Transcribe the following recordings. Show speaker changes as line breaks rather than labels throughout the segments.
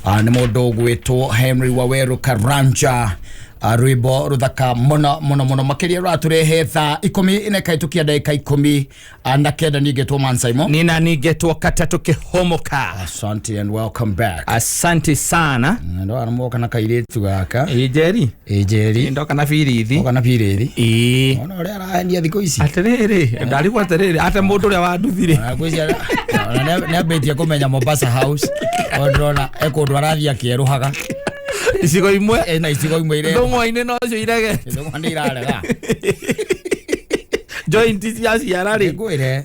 Nĩ mũndũ ũgwĩtwo Henry Waweru Karanja. Rwĩmbo rũthaka mũno mũno mũno makĩria rũratũrehe thaa 10 na ĩkahĩtũkia ndagĩka 19. Niĩ ngetwo Mansaimo.
Nina ningetwo Katatu Kihomoka.
Asante and welcome back.
Asante sana.
Ndo aramoka na kairĩtu gaka.
Ĩ Njeri.
Ĩ Njeri.
Ndoka na birithi.
Oka na birithi.
Ĩ.
Ona ũrĩa arahenia thikũ ici.
Atĩrĩrĩ, ndarigwo atĩrĩrĩ, ate mũndũ ũrĩa wanduthire.
Ngwĩciria ona nĩambĩtie kũmenya Mombasa House, tondũ ndĩrona e kũndũ arathiĩ akĩerũhaga.
Icigo imwe.
Ena icigo imwe ire
Thũng'wa-inĩ nocio irege.
Thũng'wa nĩ irarega.
Joint cia ciara rĩ.
Ngwĩre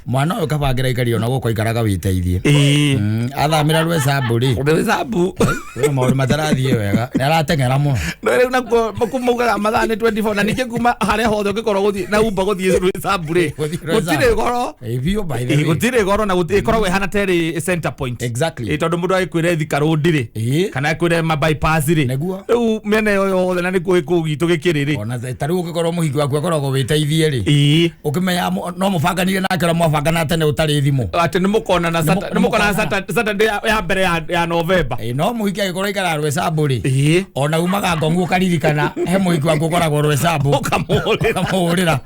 mwana ũyũ kabangĩra ikari ona gũkũ aikaraga wĩteithie.
Ĩ.
Athamĩra Rwecambu rĩ,
Rwĩcambu.
kwĩna maũndũ matarathiĩ wega, nĩ arateng'era mũno.
No rĩu nakuo maugaga mathaa nĩ 24, na ningĩ kuma harĩa hothe ũngĩkorwo gũthiĩ na umba gũthiĩ Rwĩcambu rĩ.
Gũthiĩ Rwĩcambu.
Gũtirĩ goro.
Ĩ, biũ, by the
Ĩ,
way.
gũtirĩ goro na ĩkoragwo ĩhana ta ĩrĩ center point.
Exactly.
Ĩ, tondũ mũndũ agĩkwĩre Thika Road rĩ, kana akwĩre ma bypass rĩ.
Nĩguo.
Rĩu mĩena ĩyo yothe na nĩkuo kũu gwitũ gĩkĩrĩ rĩ.
Ona ta rĩu ũngĩkorwo mũhiki waku akoragwo wĩteithie rĩ,
Ĩ.
ũkĩmenya no mũbanganire nake ũrĩa mwabangana tene ũtarĩ thimũ.
Atĩ nĩmũkonana
Nĩmũ-
nĩmũkonana
nĩmũkonana.
Saturday ya mbere ya November.
Ĩ, no mũhiki agĩkorwo aikaraga Rwecambu rĩ,
Ĩ.
ona umaga ngongu ũkaririkana he mũhiki waku ũkoragwo Rwecambu.
Ũkamũhũrĩra.
Ũkamũhũrĩra.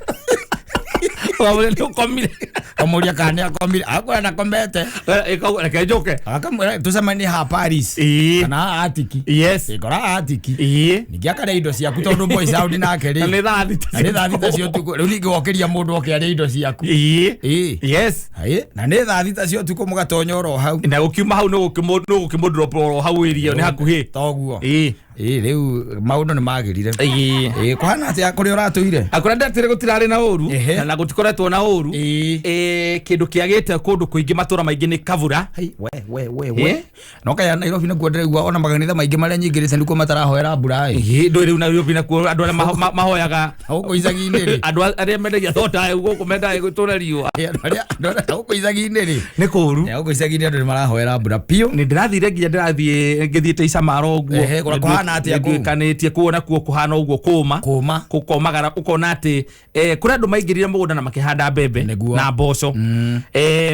Ũkamũhũrĩra nĩ ũkomire.
Kamũria kana nĩ akomire, akwĩra ndakomete.
Reke njũke.
Akamwĩra tũcemanie ha Paris
Ĩ.
kana haha Atiki.
Yes.
Ĩkora haha Atiki.
Ĩ.
Ningĩ akarĩa indo ciaku tondũ boys out nake
Na
rĩ.
nĩ thaa 6.
Na nĩ thaa 6 cia ũtukũ. Rĩu ningĩ wokĩria mũndũ oke arĩa indo ciaku.
Ĩ.
Ĩ.
Yes.
Ĩ, na nĩ thaa 6 cia ũtukũ mũgatonya oro hau.
Na gũkiuma hau nĩ gũkĩmũ oro hau ĩria nĩ hakuhĩ.
Toguo.
Ĩ.
Ĩ, rĩu maũndũ nĩ magĩrire.
Ĩ.
Ĩ, kũhana atĩa kũrĩa ũratũire?
Akũrĩa ndatire gũtirarĩ na ũru na gũtikoretwo na ũru.
Ĩ.
Ĩ, kĩndũ kĩagĩte kũndũ kũingĩ matũra maingĩ nĩ kavura.
Hei, we we we we. No kaya Nairobi nĩkuo ndĩraigua ona makanitha maingĩ marĩa nyingĩrĩte nĩkuo matarahoera mbura ĩ.
Ĩ, ndũĩ rĩu Nairobi nakuo andũ arĩa mahoyaga.
Gũkũ icagi-inĩ rĩ.
Andũ arĩa mendagia thota gũkũ mendaga gũtũra riũa.
Ĩ, andũ arĩa gũkũ icagi-inĩ rĩ.
Nĩ kũru.
Ĩ, gũkũ icagi-inĩ andũ nĩ marahoera mbura piũ.
Nĩ ndĩrathire nginya ndĩrathiĩ ngĩthiĩte Icamara ũguo.
Ehe, kũrĩa kũhana atĩa kũu?
Nĩnduĩkanĩtie kuo nakuo kũhana ũguo kũma.
Kũma.
Gũkomagara ũkona atĩ kũrĩ andũ maingĩrire mũgũnda na makĩhanda mbembe
Nĩguo.
na mboco.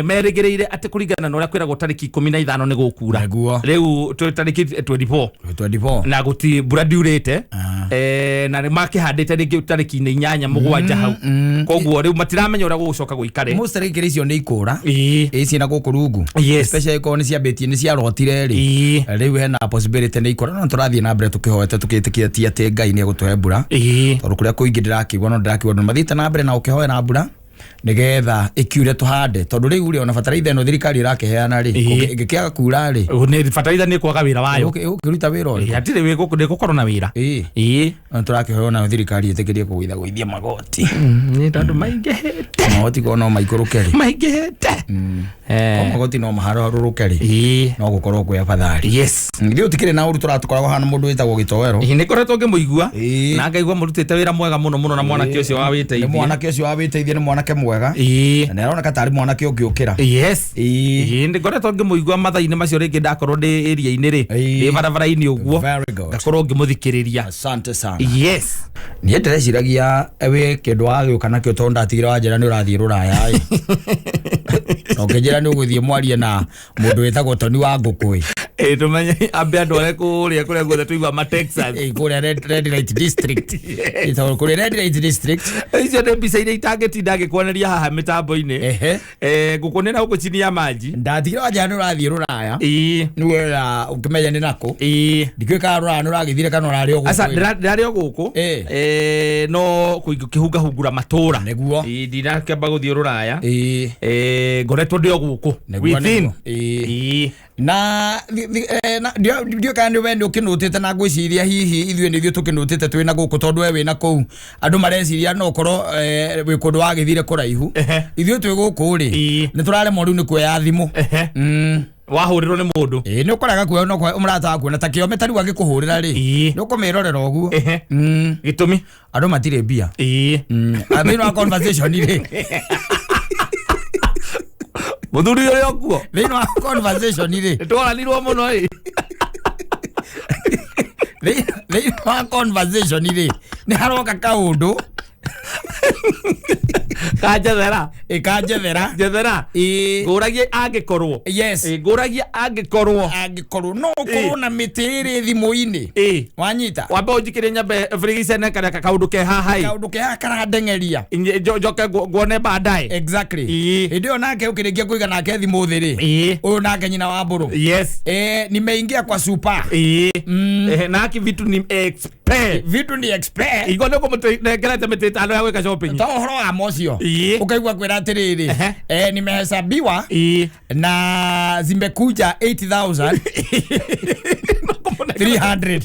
Merĩgĩrĩire atĩ kũringana na ũrĩa kwĩragwo tarĩki 15 nĩ gũkura.
Nĩguo.
Rĩu twĩ tarĩki 24.
24.
Na gũti mbura ndiurĩte.
Ah.
Na nĩ makĩhandĩte rĩngĩ tarĩki-inĩ 8 7 hau. Koguo rĩu matiramenya ũrĩa gũgũcoka gũikare.
Most rĩngĩ icio nĩ ikũra.
Ĩĩ.
Ĩ, ciĩna gũkũ rungu.
Yes.
Especially korwo nĩ ciambĩtie nĩ ciarotire rĩ.
Ĩĩ.
Rĩu hena possibility nĩ ikũra, no tũrathiĩ na mbere tũkĩhoete tũkĩtĩkĩtie atĩ Ngai nĩ egũtũhe mbura.
Ĩĩ.
Tondũ kũrĩa kũingĩ ndĩrakĩigua no ndĩrakĩigua andũ mathiĩte na mbere na gũkĩhoera mbura nĩgetha ĩkiure tũhande, tondũ rĩu rĩ ona bataraitha ĩno thirikari ĩrakĩheana rĩ, ĩngĩkĩaga kura rĩ,
Nĩ bataraitha nĩ kwaga wĩra wayo.
Ĩgũkĩruta wĩra ũrĩkũ?
Hatirĩ wĩ gũkũ ndĩgũkorwo na wĩra.
Ĩĩ.
Ĩĩ.
No tũrakĩhoya nayo thirikari ĩtĩkĩrie kũgũitha gũithia magoti.
Nĩ tondũ maingĩhĩte.
Magoti korwo no maikũrũke rĩ.
Maingĩhĩte.
Ko magoti no maharũrũke rĩ.
Ĩĩ.
No gũkorwo kwĩ afadhali.
Yes.
Ithuĩ tũtikĩrĩ na ũru, tũratũkoragwo hana mũndũ wĩtagwo Gĩtoero.
Ĩĩ, nĩngoretwo ngĩmũigua
Ĩĩ.
na ngaigua mũrutĩte wĩra mwega mũno mũno na mwanake ũcio wa
Nĩ
wĩteithie.
mwanake ũcio wa wĩteithie, nĩ mwanake mwega.
Ĩĩ.
Na nĩ aroneka tarĩ mwanake ũngĩũkĩra.
Yes.
Ĩĩ.
Ĩĩ, nĩngoretwo ngĩmũigua mathaa-inĩ macio rĩngĩ ndakorwo ndĩ ĩria-inĩ rĩ,
Ĩĩ.
ndĩ barabara-inĩ ũguo
Very good.
ngakorwo ngĩmũthikĩrĩria.
Asante sana.
Yes.
Niĩ ndĩreciragia wĩ kĩndũ wagĩũka nakĩo, tondũ ndatigire wanjĩra nĩ ũrathiĩ rũraya ĩ. Na ũkĩnjĩra nĩ ũgũthiĩ mwarie na mũndũ wĩtagwo Toni wa Ngũkũ ĩ.
Ĩĩ, tũmenye ambe andũ arĩa kũrĩa kũrĩa guothe tũigua ma Texas.
Ĩ, kũrĩa Red Light District. Ĩ, tondũ kũrĩa Red Light District.
Icio nĩ mbica iria itangĩtinda ngĩkuoneria haha mĩtambo-inĩ.
Ehe.
Ngũkũ nĩ na gũkũ chini ya maji.
Ndatigire wanjĩra nĩ ũrathiĩ rũraya.
Ĩĩ.
Nĩ wera ũkĩmenya nĩ nakũ.
Ĩĩ.
Ndikĩũĩ kana rũraya nĩ ũragĩthire kana ũrarĩ o gũkũ
Aca
ĩ.
ndĩrarĩ o gũkũ.
Ĩĩ.
No kũhungahungura matũra.
Nĩguo.
Ĩĩ, ndinakĩamba gũthiĩ rũraya.
Ĩĩ.
Ngoretwo ndĩ o gũkũ.
Nĩguo,
Within.
nĩguo. Ĩĩ.
Ĩĩ.
Na ndiũĩ kana nĩ we nĩ ũkĩnũtĩte, na ngwĩciria hihi ithuĩ nĩ ithuĩ tũkĩnũtĩte twĩ na gũkũ, tondũ we wĩ na kũu andũ mareciria no ũkorwo wĩ kũndũ wagĩthire kũraihu.
Ehe.
Ithuĩ twĩ gũkũ rĩ,
Ĩĩ.
nĩ tũraremwo rĩu nĩ kuoya thimũ.
Ehe. Wahũrĩrwo nĩ mũndũ.
Ĩĩ, nĩ ũkoraga kuoya no mũrata waku na ta kĩome ta rĩu angĩkũhũrĩra rĩ,
Ĩĩ.
nĩ ũkũmĩrorera ũguo.
Ehe. Gĩtũmi.
Andũ matirĩ mbia.
Ĩĩ.
Thĩinĩ wa conversation rĩ,
Mũthuri ũrĩa ũkuo.
Thĩinĩ wa conversation rĩ,
Nĩtwaranirwo mũno ĩ.
Thĩinĩ wa conversation rĩ, nĩ haroka kaũndũ.
Kanjethera.
Ĩkanjethera.
Njethera.
Ĩĩ.
Ngũragie angĩkorwo.
Yes.
Ĩ, ngũragie angĩkorwo.
Angĩkorwo no ũkorwo na mĩtĩ ĩrĩ thimũ-inĩ.
Ĩ.
Wanyita.
Wambe ũnjikĩrie nyambe birigicene kana kaũndũ ke haha ĩ.
Kaũndũ ke haha karandengeria.
Njoke nguone baadaye.
Exactly.
Ĩĩ.
Hĩndĩ ĩyo nake ũkĩrĩkia kũiga nake thimũ thĩ rĩ.
Ĩĩ.
Ũyũ nake nyina wa mbũrũ.
Yes.
Nimeingia kwa super.
Ĩĩ. Naki vitu ni expert.
Vitu ni expert.
Igo nĩ kũmũnengerete mĩtĩ ĩtano ya gwĩka shopping.
To ũhoro wa mocio.
Ĩĩ.
Ũkaigua kwĩra atĩrĩrĩ.
Ehe.
Nimehesabiwa
Ĩĩ.
na zimekuja 8300.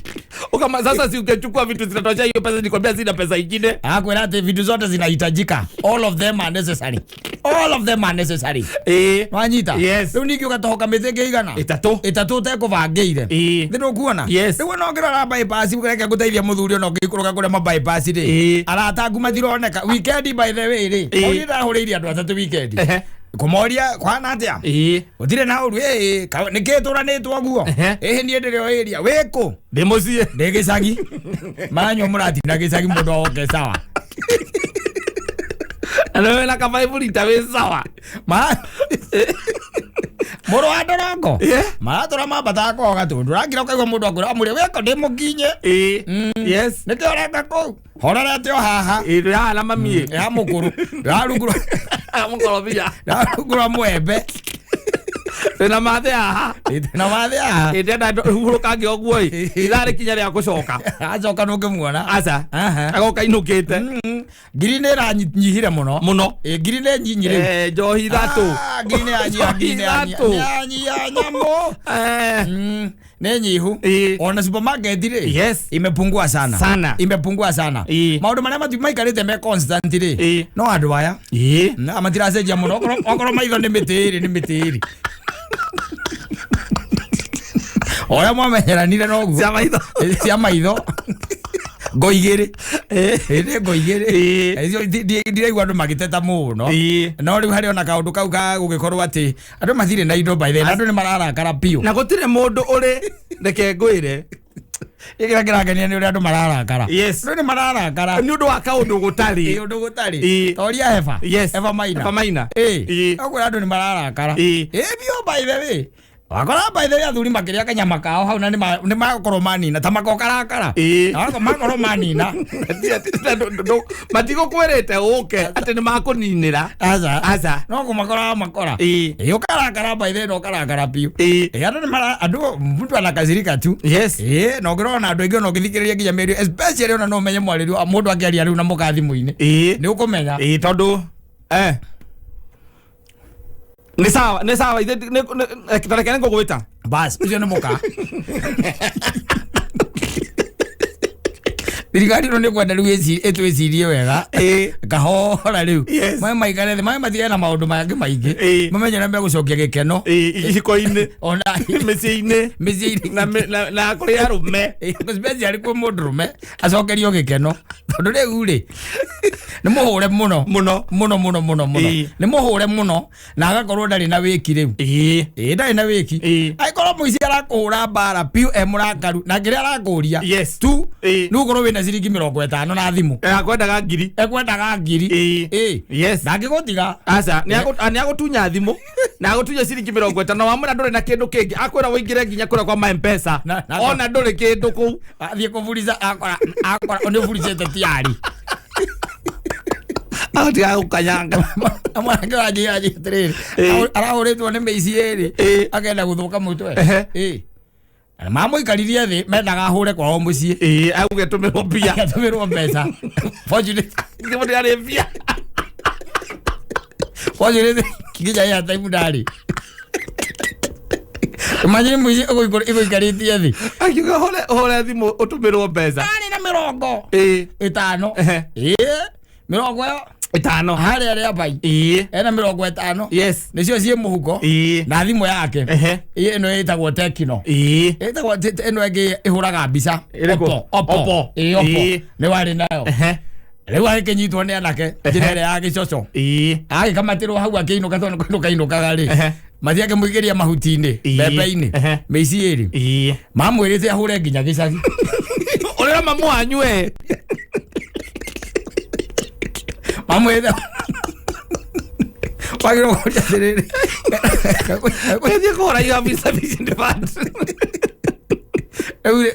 Ukama sasa si ungechukua vitu zinatosha hiyo pesa, nikwambia sina pesa ingine.
Akwĩra atĩ vitu zote zinahitajika. All of them are necessary. All of them are necessary.
Ĩĩ.
Wanyita.
Yes.
Rĩu ningĩ ũgatohoka mĩtĩ ĩngĩ igana.
Ĩtatũ.
Ĩtatũ ũtekũbangĩire.
Ĩĩ.
Nĩ ndũkuona?
Yes.
Rĩu ona ũngĩrora bypass ũreke gũteithia mũthuri ona ũngĩikũrũka kũrĩa ma bypass rĩ.
Ĩĩ.
Arata aku matironeka. Weekend by the way rĩ.
Ĩĩ.
Hau niĩ ndahũrĩire andũ atatũ weekend.
Ehe.
Kũmoria kwana atĩa?
Ĩĩ.
Gũtirĩ na ũru ĩĩ nĩkĩ tũranĩtwo guo?
Ehe.
Ĩhĩ niĩ ndĩrĩ o area. Wĩkũ?
Ndĩ mũciĩ.
Ndĩ gĩcagi. Maranyua mũratina gĩcagi mũndũ oke sawa.
Na nĩwe wĩna ka 5 lita wĩ sawa.
Ma mũrũ wa ndorongo.
Yeah.
Maratũra mambataga kwao gatũndũ. Ũrakira ũkaigua mũndũ akwĩra amũrĩa wĩko ndĩ mũkinye.
Ĩĩ. Yes.
Nĩkĩo ũreka kũu? Horerete o haha.
Ĩĩ ndĩ haha na mami.
Ya mũkũrũ. Ndĩrarungurwo
Mũkorobia.
ndĩrarungurwo mwembe.
Ndĩna mathe haha.
Na mathe haha.
Ĩ ndenda hurũkange ũguo ĩ. Ithaa rĩkinya rĩa gũcoka.
Acoka nũngĩmuona.
Aca.
Aha.
Agoka inũkĩte.
Ngiri nĩ ĩranyihire mũno.
Mũno.
Ĩ ngiri nĩ nyinyi rĩu.
Njohi ithatũ.
Ah, ngiri nĩ yanyiha, ngiri nĩ yanyiha.
Ithatũ.
Nĩ yanyiha nyamũ. Nĩ nyihu.
Ĩĩ.
Ona supermarket rĩ.
Yes.
Imepungua sana.
Sana.
Imepungua sana.
Ĩĩ.
Maũndũ marĩa maikarĩte me constant rĩ.
Ĩĩ.
No andũ aya.
Ĩĩ.
Na matiracenjia mũno. Okorwo maitho nĩ mĩtĩ ĩrĩ nĩ mĩtĩ ĩrĩ. Ũrĩa mwamenyeranire noguo.
Cia maitho.
Cia maitho. Ngo igĩrĩ. Ĩĩ nĩ ngo igĩrĩ.
Ĩĩ.
Icio ndiraigua andũ magĩteta mũno.
Ĩĩ.
No rĩu harĩ ona kaũndũ kau ga gũgĩkorwo atĩ andũ matirĩ na indo by the way, na andũ nĩ mararakara biũ.
Na gũtirĩ mũndũ ũrĩ reke ngwĩre.
Kĩrĩa kĩrangenia nĩ ũrĩa andũ mararakara.
Yes.
Andũ nĩ mararakara.
Nĩ ũndũ wa kaũndũ
Ĩ
gũtarĩ.
ũndũ gũtarĩ.
Ĩĩ.
Toria Eva.
Yes.
Eva Maina.
Eva Maina.
Ĩĩ.
Ĩĩ.
Ũkwĩra andũ nĩ mararakara.
Ĩĩ.
Ĩ biũ by the way. Wakora by the way athuri makĩrĩa kanyama kao hau na nĩ makorwo manina ta makokarakara.
Ĩĩ.
Na makorwo manina.
Matigũkwĩrĩte ũke atĩ nĩ makũninĩra.
Aca.
Aca.
No kũmakora makora.
Ĩĩ.
Ĩ ũkarakara by the way na ũkarakara biũ.
Ĩĩ.
Ĩ andũ nĩ mara andũ mtu anakasirika tu.
Yes.
Ĩ na ũngĩrora andũ aingĩ ona ũngĩthikĩrĩria nginya mĩario especially ona no ũmenye mwarĩrio mũndũ akĩaria rĩu na mũka thimũ-inĩ.
Ĩĩ.
Nĩ ũkũmenya.
Ĩĩ tondũ nĩ sawa nĩ sawa ithe tareke nĩ ngũgwĩta.
Bas, ũcio nĩ mũka. Thirikari ĩno nĩ kwenda rĩu ĩtwĩcirie wega.
Ĩĩ.
Kahora rĩu.
Yes.
Maĩ maikare thĩ, maĩ matigane na maũndũ mangĩ maingĩ.
Ĩĩ.
Mamenye ũrĩa megũcokia gĩkeno.
Ĩĩ ihiko-inĩ.
Ona
Mĩciĩ-inĩ.
mĩciĩ-inĩ.
Na na kũrĩ arũme.
Especially kwĩ mũndũrũme acokerio gĩkeno. Tondũ rĩu rĩ nĩ mũhũre mũno.
Mũno.
Mũno mũno mũno mũno.
Ĩĩ.
Nĩ mũhũre mũno na agakorwo ndarĩ na wĩki rĩu.
Ĩĩ.
Ĩĩ ndarĩ na wĩki.
Ĩĩ.
Angĩkorwo mũici arakũhũra mbara biũ e mũrakaru na kĩrĩa arakũria
Yes.
tu
Ĩĩ.
nĩ ũkorwo wĩna ciringi 50 na thimũ.
Akwendaga ngiri.
Ekwendaga ngiri.
Ĩĩ.
Ĩĩ.
Yes.
Ndangĩgũtiga.
Aca nĩ agũtunya thimũ na agũtunya ciringi 50 wamwĩra ndũrĩ na kĩndũ kĩngĩ akwĩra ũingĩre nginya kũrĩa kwa ma M-Pesa ona ndũrĩ kĩndũ kũu.
Athiĩ kũburica akora akora nĩ ũburicĩte tiari.
Agatiga gũkanyanga.
Mwanake wanjĩra atĩrĩrĩ
Ĩĩ.
arahũrĩtwo nĩ mĩici ĩrĩ
Ĩĩ.
akenda gũthũka mũtwe.
Ehe.
Ĩĩ. Na mamũikaririe thĩ mendaga ahũre kwao mũciĩ.
Ĩĩ auge tũmĩrwo mbia.
Agatũmĩrwo mbeca. Fortunately
Thimũ ndĩarĩ mbia.
Fortunately nginya airtime ndarĩ. Imagine mũici ĩgũikarĩtie thĩ.
Akiuga hũre thimũ ũtũmĩrwo mbeca.
Arĩ na mĩrongo
Ĩĩ.
ĩtano.
Ehe.
Ĩĩ. Mĩrongo ĩyo
Ĩtano.
harĩa rĩa bai.
Ĩĩ.
Ena 50.
Yes.
Nĩcio ciĩ mũhuko.
Ĩĩ.
Na thimũ yake.
Ehe.
Ĩĩ ĩno ĩtagwo Tecno.
Ĩĩ.
Ĩtagwo ĩno ĩngĩ ĩhũraga mbica.
Ĩrĩkũ?
Oppo. Oppo.
Oppo.
Ĩĩ Oppo.
Ĩĩ.
Nĩ warĩ nayo.
Ehe.
Rĩu agĩkĩnyitwo nĩ anake njĩra ĩrĩa ya gĩcoco.
Ĩĩ.
Agĩkamatĩrwo hau akĩinũka tondũ kũinũka inũkaga rĩ.
Ehe.
Mathiĩ akĩmũikĩria mahuti-inĩ
Ĩĩ.
mbembe-inĩ
Ehe.
mĩici ĩrĩ.
Ĩĩ.
Mamwĩrĩte ahũre nginya gĩcagi.
Ũrĩa mamu wanyu we.
Mamwĩrĩte Wagĩrĩirwo kũria atĩrĩrĩ.
Ũgĩthiĩ kũhũra you have insufficient funds.
Rĩu rĩ,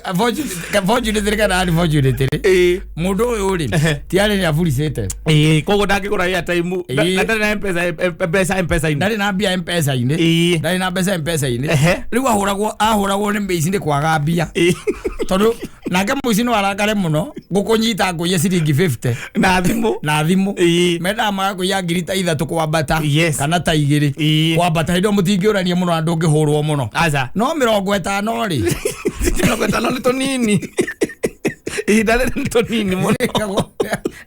unfortunately kana unfortunately
Ĩĩ.
mũndũ ũyũ rĩ
Ehe.
tiarĩ nĩ aburicĩte.
Ĩĩ, koguo ndangĩgũra airtime
Ĩĩ.
na ndarĩ na M-Pesa mbeca M-Pesa-inĩ.
Ndarĩ na mbia M-Pesa-inĩ.
Ĩĩ.
Ndarĩ na mbeca M-Pesa-inĩ.
Ehe.
Rĩu ahũragwo nĩ mĩici nĩ kwaga mbia.
Ĩĩ.
Tondũ nake mũici no arakare mũno gũkũnyita ngũiye ciringi 50
Na thimũ.
Na thimũ.
Ĩĩ.
Mendaga magakũiya ngiri ta 3 kwambata
Yes.
kana ta 2
Ĩĩ.
kwambata, hĩndĩ ĩyo mũtingĩũrania mũno na ndũngĩhũrwo mũno.
Aca.
No 50 rĩ,
50 nĩ tũnini, ihinda rĩrĩ nĩ tũnini mũno.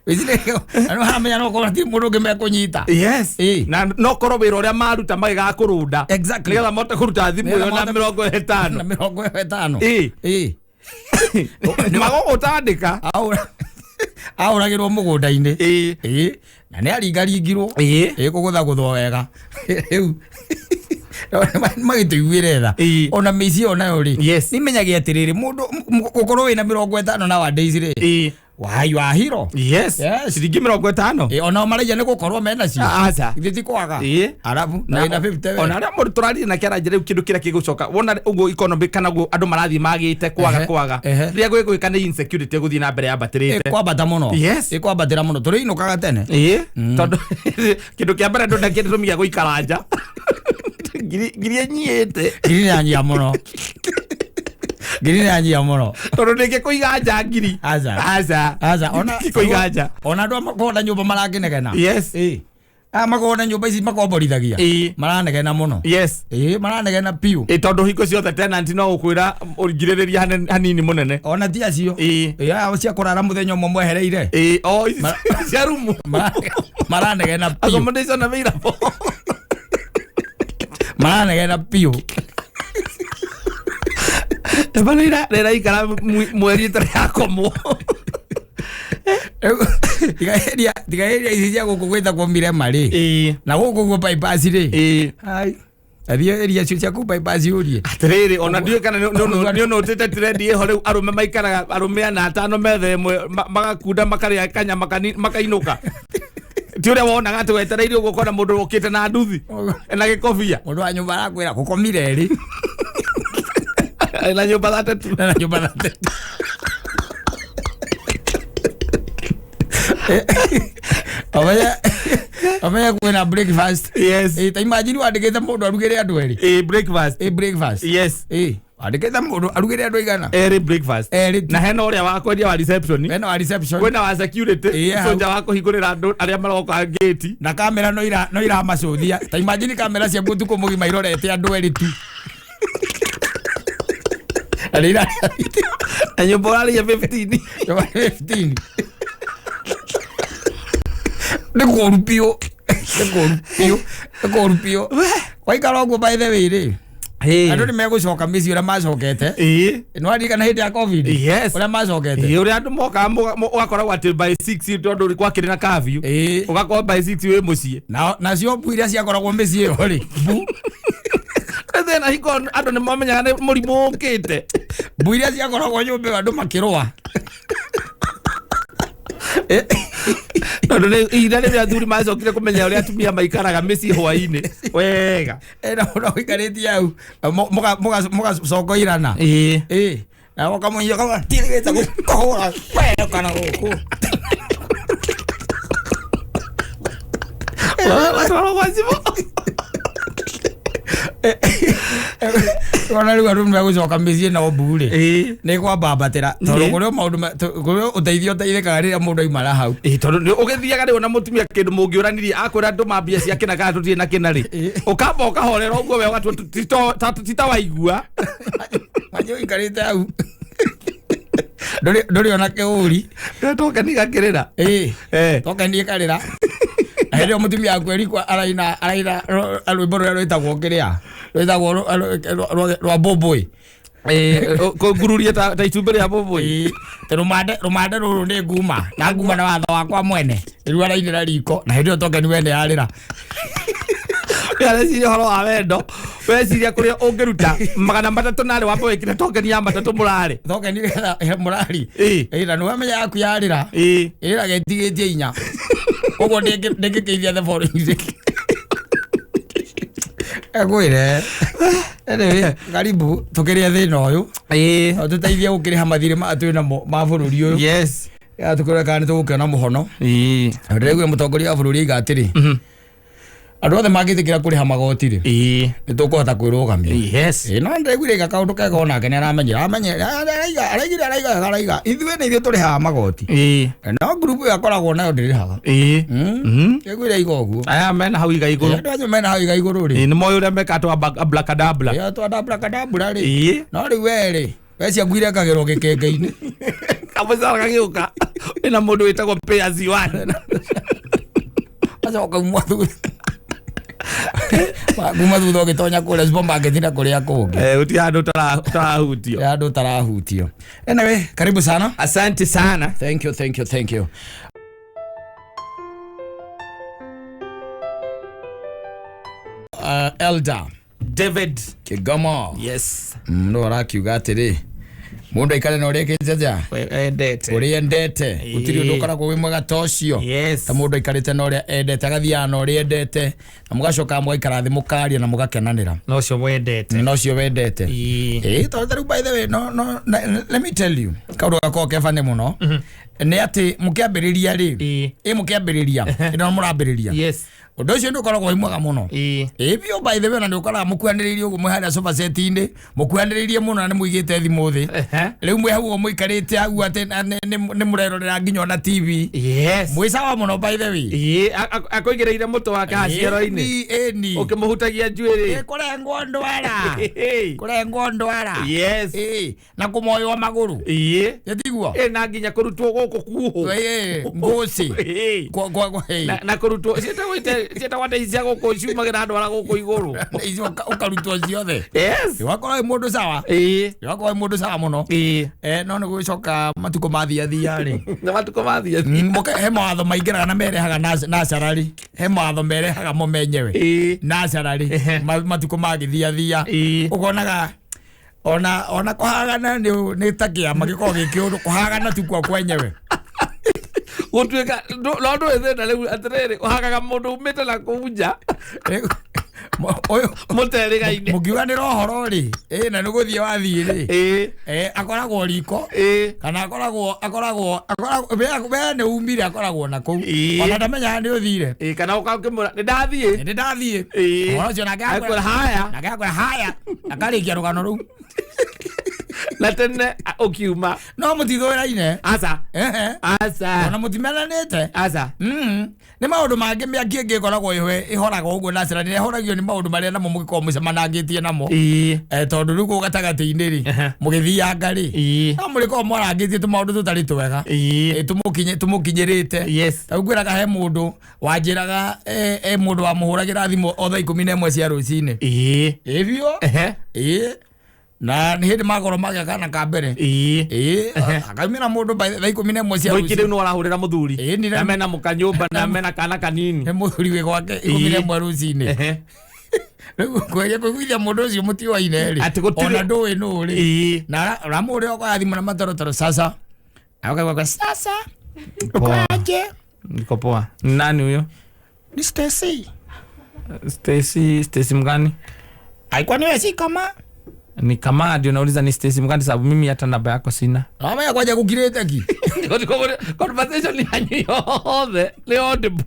Na nĩũramenya no korwo ti mũndũ ũngĩ mekũnyita.
Yes.
Ĩĩ.
Na no korwo wĩra ũrĩa maruta magĩgakũrũnda nĩgetha mahote kũruta thimũ ĩyo na
Nĩgetha
50.
Na 50.
Ĩĩ.
Ĩĩ.
Magũgũtandĩka.
Ahũragĩrwo mũgũnda-inĩ.
Ĩĩ.
Ĩĩ, na nĩ aringaringirwo.
Ĩĩ.
Ĩĩ, kũgũthagũthwo wega. Rĩu magĩtũiguĩre tha.
Ĩĩ.
Ona mĩici ĩyo nayo rĩ, nĩmenyage atĩrĩrĩ, mũndũ gũkorwo wĩna 50 nowadays rĩ,
Ĩĩ.
wai wahiro.
Yes.
Yes.
Ciringi 50.
Ĩĩ, onao maraiya nĩ gũkorwo menacio.
Aca.
Ithuĩ ti kwaga.
Ĩĩ.
Arabu na wĩna 50 we.
Ona arĩa mũndũ tũrarire nake aranjĩra rĩu kĩndũ kĩrĩa gĩgũcoka wona ũguo economy kana ũguo andũ marathiĩ magĩte kwaga kwaga rĩrĩa gwĩgwĩka nĩ insecurity ĩgũthiĩ na mbere yambatĩrĩte.
Ĩkwambata mũno.
Yes.
Ĩkwambatĩra mũno, tũrĩinũkaga tene.
Ĩĩ, tondũ kĩndũ kĩa mbere ndũ kĩndũ gĩa gũikara nja ngiri ĩnyiĩte.
Ngiri nĩ yanyia mũno, ngiri nĩ yanyia mũno.
Tondũ ndĩngĩkũiga nja ngiri.
Aca.
Aca.
Aca, ona
Ndĩngĩkũiga nja.
Ona andũ a makoragwo na nyũmba marakĩnegena.
Yes.
Ĩĩ, aya makoragwo na nyũmba ici makomborithagia maranegena mũno. Ĩĩ, maranegena piũ.
Ĩ, tondũ hingo ciothe tenant no gũkwĩra ũngirĩrĩria hanini mũnene.
Ona ti acio.
Ĩĩ.
Ĩĩ, aya cia kũrara mũthenya ũmwe mwehereire.
Ĩĩ, o ici cia rumu.
Maranegena piũ.
Accommodation available.
Maranegena piũ.
Bana rĩraikara mweri ĩtarĩ yakomwo.
Rĩu, tiga area ici cia gũkũ gwĩtagwo Mirema rĩ, na gũkũ guo bypass rĩ. Ai, athiĩ area icio cia kũu bypass ũrie.
Atĩrĩrĩ, ona ndiũĩ kana nĩ ũnũtĩte trend ĩho rĩu arũme maikaraga arũme ana atano metha ĩmwe magakunda makarĩa kanyama makainũka, ti ũrĩa wonaga atĩ wetereire ũguo ũkona mũndũ ũkĩte na nduthi na gĩkobia.
Mũndũ wa nyũmba arakwĩra gũkomire rĩ.
Na nyũmba 32.
Na nyũmba 32. Omenya kwĩna breakfast.
Yes.
Ĩ, ta imagine wandĩkĩte mũndũ arugĩre andũ erĩ.
Ĩ, breakfast.
Ĩ, breakfast.
Yes.
Ĩ, wandĩkĩte mũndũ arugĩre andũ aigana?
Erĩ breakfast.
Erĩ tu.
Na hena ũrĩa wa kwendia wa reception.
Hena wa reception.
Kwĩna wa security.
Ĩĩ, hau.
Soja wa kũhingũrĩra andũ arĩa maroka gate.
Na kamera no iramacũthia. Ta imagine kamera cia ũtukũ mũgima irorete andũ erĩ tu. Na nĩ
Na nyũmba ũrarĩia 15.
Nyũmba 15 nĩ kũũru biũ, nĩ kũũru biũ, nĩ kũũru biũ waikara ũguo. By the way rĩ, andũ nĩ megũcoka mĩciĩ ũrĩa macokete. Nĩ waririkana hĩndĩ ya COVID?
Yes.
Ũrĩa macokete.
Ĩĩ, ũrĩa andũ mokaga ũgakoragwo atĩ by 6 tondũ gwakĩrĩ na curfew. Ũgakorwo by 6 wĩ mũciĩ.
Na nacio mbu iria ciakoragwo mĩciĩ ĩyo rĩ, mbu
Thĩna hingo andũ nĩ mamenyaga nĩ mũrimũ ũkĩte.
Mbu iria ciakoragwo nyũmba ĩyo andũ makĩrũa.
Tondũ nĩ ihinda rĩrĩa athuri macokire kũmenya ũrĩa atumia maikaraga mĩciĩ hwainĩ wega.
Ena mũndũ ũikarĩtie hau mũgacokoirana. Ĩĩ, na ũkamũnyita ũkamwĩra, "Tirĩgĩte gũkũhũra wee kana gũkũ."
Watwarwo gwa cibũ.
Ona rĩu andũ nĩmegũcoka mĩciĩ no mbu rĩ, nĩ kwambambatĩra tondũ kũrĩ o maũndũ kũrĩ o ũteithio ũteithĩkaga rĩrĩa mũndũ aimara hau.
Ĩĩ, tondũ nĩ ũgĩthiaga rĩu na mũtumia kĩndũ mũngĩũranirie akwĩra ndũma mbia cia kĩna kana tũtirĩ na kĩna rĩ, ũkamba ũkahorera ũguo we ũgatua ti ta waigua.
Manyi ũikarĩte hau ndũrĩ ona kĩũri.
Tokeni gakĩrĩra.
Ĩĩ, tokeni ĩkarĩra na hĩndĩ ĩyo mũtumia waku erikwa araina rwĩmbo rũrĩa rwĩtagwo kĩrĩa rwĩtagwo rwa mbũmbũĩ.
Kũngururie ta itumbĩ rĩa mbũmbũĩ.
Ĩĩ, tĩ rũmande rũrũ nĩ nguma na nguma na watho wakwa mwene, rĩu arainĩra riko na hĩndĩ ĩyo tokeni we nĩ yarĩra.
Areciria ũhoro wa wendo, weciria kũrĩa ũngĩruta 300 narĩ wambe wĩkĩre tokeni ya matatũ mũrarĩ.
Tokeni mũrari.
Ĩĩ.
Ĩĩ, na nĩwamenya yaku yarĩra ĩrĩraga ĩtigĩtie inya, koguo ndĩngĩkĩithia the following. Ngwĩre anyway, karibu tũkĩrĩa thĩna ũyũ.
Ĩĩ.
No tũteithie gũkĩrĩha mathirĩ maya twĩ namo ma bũrũri ũyũ.
Yes.
Ya tũkĩrore kana nĩ tũgũkĩona mũhono.
Ĩĩ.
Ndĩraigua mũtongoria wa bũrũri aiga atĩrĩ, andũ othe mangĩtĩkĩra kũrĩha magoti rĩ,
Ĩĩ.
nĩ tũkũhota kwĩrũgamia.
Yes.
Ĩĩ, no ndĩraiguire aiga kaũndũ kega onake nĩ aramenyera aramenyera araiga araigire araiga wega, araiga ithuĩ nĩ ithuĩ tũrĩhaga magoti,
Ĩĩ.
no ngurubu ĩyo akoragwo nayo ndĩrĩhaga.
Ĩĩ.
Ndĩraiguire aiga ũguo.
Aya mena hau iga igũrũ.
Andũ acio mena hau iga igũrũ rĩ,
Ĩĩ, nĩ moĩ ũrĩa meka twa abracadabra.
ĩyo twandabrakadabra rĩ.
Ĩĩ.
No rĩu we rĩ, we ciaku irekagĩrwo gĩkĩngĩ-inĩ.
Kamũcara gagĩũka ĩna mũndũ wĩtagwo pay as you earn.
Acoka uma thutha kuma thutha ũgĩtonya kũrĩa supermarket na kũrĩa kũngĩ.
Eh, gũtirĩ handũ ũtarahutio.
Andũ ũtarahutio. Anyway, karibu sana.
Asante sana.
Thank you, thank you, thank you. Elder
David.
Kigamo.
Yes.
No arakiuga atĩrĩ, mũndũ aikare na ũrĩa ĩkĩte atĩa,
Endete.
ũrĩa endete. Gũtirĩ ũndũ ũkoragwo wĩ mwega ta ũcio,
Yes.
ta mũndũ aikarĩte na ũrĩa endete, agathiaga na ũrĩa endete, na mũgacoka mũgaikara thĩ mũkaria na mũgakenanĩra
Na ũcio wendete.
na ũcio wendete.
Ĩĩ.
Ĩĩ, tondũ ta rĩu, by the way, no, no, let me tell you kaũndũ gakoragwo ke funny mũno nĩ atĩ mũkĩambĩrĩria rĩ,
Ĩĩ.
ĩ mũkĩambĩrĩria ĩno mũrambĩrĩria,
Yes.
ũndũ ũcio nĩ ũkoragwo wĩ mwega mũno.
Ĩĩ.
Ĩ biũ, by the way, na nĩ ũkoraga mũkuhanĩrĩirie ũguo mwĩ harĩa sofa set-inĩ, mũkuhanĩrĩirie mũno na nĩ mũigĩte thimũ thĩ. Rĩu mwĩ hau ũguo mũikarĩte hau atĩ na nĩ mũrerorera nginya ona TV.
Yes.
Mwĩ sawa mũno, by the way.
Ĩĩ, akũigĩrĩire mũtwe wake haciaro-inĩ.
Ĩni, ĩni.
Ũkĩmũhutagia njuĩrĩ.
Ĩ, kũrengwo ndwara.
Ĩĩ.
Kũrengwo ndwara.
Yes.
Ĩ, na kũmoywo magũrũ.
Ĩĩ.
Ĩtiguo.
Ĩ, na nginya kũrutwo gũkũ kuohwo.
Ĩ, ngũci.
Ĩĩ.
Kwa
Na na kũrutwo ciĩtagwo atĩ ici cia gũkũ ciumagĩra ndwara gũkũ igũrũ.
Icio ũkarutwo ciothe.
Yes.
Wakorwo wĩ mũndũ sawa.
Ĩĩ.
Wakorwo wĩ mũndũ sawa mũno.
Ĩĩ.
Eh, no nĩ gũgĩcoka matukũ mathiathia rĩ,
Na matukũ mathiĩ.
He mawatho maingĩraga na merehaga naturally, he mawatho merehaga mo menyewe
Ĩĩ.
naturally.
Ehe.
Matukũ magĩthiathia,
Ĩĩ.
ũkonaga ona kũhagana nĩ ta kĩama gĩkoragwo gĩ kĩũndũ, kũhagana tu kwa kwenyewe.
Gũtuĩka no ndũĩ thĩna rĩu atĩrĩrĩ, ũhagaga mũndũ umĩte na kũu nja.
Rĩu, ũyũ
Mũterĩgaine.
mũkiuganĩra ũhoro rĩ, ĩ na nĩ gũthiĩ wathiĩ rĩ,
Ĩĩ.
eh, akoragwo riko
Ĩĩ.
kana akoragwo we nĩ umire, akoragwo na kũu.
Ĩĩ.
Ona ndamenyaga nĩ ũthire.
Ĩĩ, kana ũkakĩmwĩra nĩ ndathiĩ.
Nĩ ndathiĩ.
Ĩĩ.
Ũhoro ũcio nake
Akwĩra haya.
Nake akwĩra haya, akarĩkia rũgano rũu.
Na tene ũkiuma.
No mũtithũraine.
Aca.
Ehe.
Aca.
Ona mũtimenanĩte.
Aca.
Nĩ maũndũ mangĩ mĩaki ĩngĩ ĩkoragwo ĩhoraga ũguo naturally, ĩhoragio nĩ maũndũ marĩa namo mũgĩkorwo mũcemanangĩtie namo.
Ĩĩ.
Eh, tondũ rĩu kũu gatagatĩ-inĩ rĩ,
Ehe.
mũgĩthianga rĩ,
Ĩĩ.
no mũrĩkorwo mwarangĩtie tũmaũndũ tũtarĩ twega.
Ĩĩ.
Eh, tũmũkinyĩrĩte.
Yes.
Ta rĩu ngwĩraga he mũndũ wanjĩraga, e mũndũ wamũhũragĩra thimũ o thaa 11 cia rũcinĩ.
Ĩĩ.
Ĩ biũ.
Ehe.
Ĩ, na nĩ hĩndĩ makorwo magĩa kana ka mbere.
Ĩĩ.
Ĩ, akaumĩra mũndũ thaa 11 cia
Mũingĩ rĩu
rũcinĩ.
nĩ warahũrĩra mũthuri.
Ĩĩ,
Na mena mũkanyũmba na mena kana kanini.
Nĩ mũthuri wĩ gwake 11 rũcinĩ.
Ehe.
Rĩu kweria kũiguithia mũndũ ũcio mũtiwaine rĩ,
Atĩ gũtirĩ-
ona ndũĩ nũ rĩ,
Ĩĩ.
na ũramũhũrĩra ũkoya thimũ na matorotoro, sasa akaigua sasa
Poa.
ukoaje?
Niko poa. Nani huyo?
Ni Stacy.
Stacy, Stacy mgani?
Alikuwa niwe si kama
Ni kama ndio nauliza ni Stacy mgani sababu mimi hata namba yako sina.
amenya kwanja gũkirĩte ki.
Conversation yanyu yothe nĩ audible.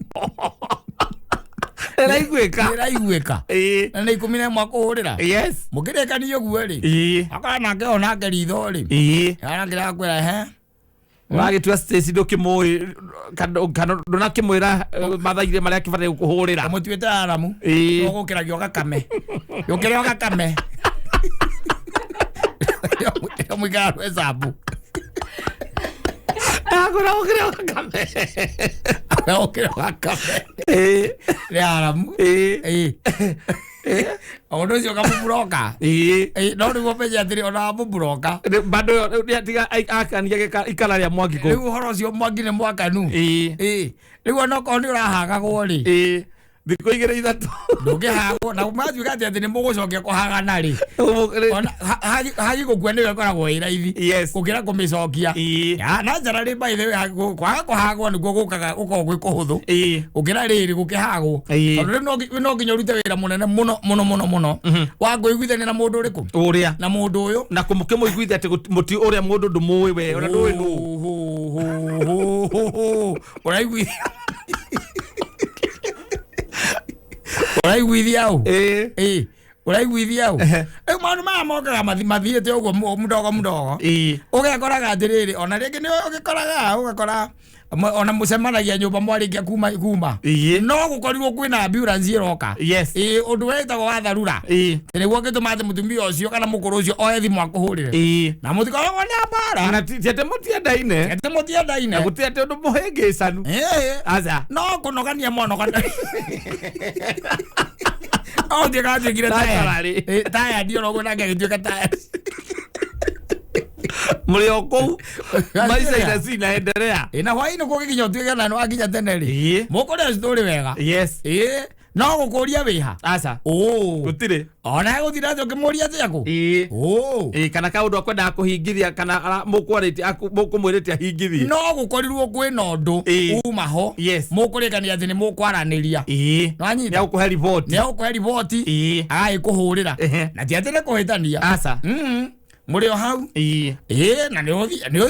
Ĩraiguĩka.
Ĩraiguĩka.
Ĩĩ.
Na nĩ 11 akũhũrĩra.
Yes.
Mũkĩrĩkania ũguo rĩ,
Ĩĩ.
akora nake onake ritho rĩ,
Ĩĩ.
arakĩra akwĩra he.
Ũragĩtua Stacy ndũkĩmũĩ kana ndũnakĩmwĩra mathaire marĩa akĩbataire gũkũhũrĩra.
Mũtuĩte aramu.
Ĩĩ.
Ũgũkĩragio gakame, ũkĩrĩa gakame mũikara rwecabu.
Akwĩra ũkĩrĩa gakame.
Ũkĩrĩa gakame.
Ĩĩ.
Nĩ aramu.
Ĩĩ.
Ĩĩ, ũndũ ũcio ũkamũburoka.
Ĩĩ.
Ĩĩ, no rĩu ũmenye atĩrĩ, ona wamũburoka,
Bado rĩu nĩatiga akania ikara rĩa mwaki kũu.
Rĩu ũhoro ũcio mwaki nĩ mwakanu.
Ĩĩ.
Ĩĩ, rĩu onokorwo nĩ ũrahagagwo rĩ,
Ĩĩ. Thikũ igĩrĩ ithatũ.
Ndũngĩhagwo na matuĩka atĩ nĩ mũgũcokia kũhagana rĩ, ona hagi gũkua nĩyo ĩkoragwo ĩ raithi gũkĩra kũmĩcokia. Ya, naturally, by the way, kwaga kũhagwo nĩguo gũkaga gũkoragwo gwĩ kũhũthũ gũkĩra rĩrĩ gũkĩhagwo, tondũ rĩu no nginya ũrute wĩra mũnene mũno mũno mũno mũno wa kũiguithania na mũndũ ũrĩkũ,
ũrĩa,
na mũndũ ũyũ,
na kũmũiguithia atĩ mũti ũrĩa mũndũ ndũmũĩ we, ona ndũĩ nũ.
Ũraiguithia, ũraiguithia ũ? Ĩ, ũraiguithia ũ? Rĩu maũndũ maya mokaga mathiĩte ũguo mdogo mdogo, ũgekoraga atĩrĩrĩ, ona rĩngĩ nĩ ũgĩkoraga, ũgakora ona mũcemanagia nyũmba mwarĩkia kuma no gũkorirwo kwĩna ambulance ĩroka. Ĩ, ũndũ wĩtagwo wa dharura, nĩguo ngĩtũma atĩ mũtumia ũcio kana mũkũrũ ũcio oe thimũ akũhũrĩre, na mũtikoragwo na mbara.
Na ti atĩ mũtiendaine.
Atĩ mũtiendaine.
Na gũtirĩ atĩ ũndũ mũhĩngĩcanu. Aca.
No kũnogania mwanogania no ũtuĩka atuĩkire
Naturally.
tired oro ũguo, nake agĩtuĩka tired.
Mũrĩ o kũu, maisha inaendelea.
Ĩ, na hwaĩ-inĩ kũgĩkinya ũtuĩke na nĩ wakinya tene rĩ, mũkũrĩa citũrĩ wega. Ĩ, no gũkũria wĩha?
Aca.
Ũ.
Gũtirĩ.
Ona gũtira atĩ ũkĩmũria atĩa kũ. Ũ.
Ĩĩ, kana kaũndũ akwendaga kũhingithia kana mũkwarĩtie, mũkũmwĩrĩte ahingithie.
No gũkorirwo kwĩna ũndũ uma ho, mũkũrĩkania atĩ nĩ mũkwaranĩria. Nĩwanyita?
Nĩ agũkũhe riboti.
Nĩ agũkũhe riboti, agagĩkũhũrĩra, na ti atĩ nĩ kũhĩtania.
Aca.
Mũrĩ o hau. Ĩ, na nĩ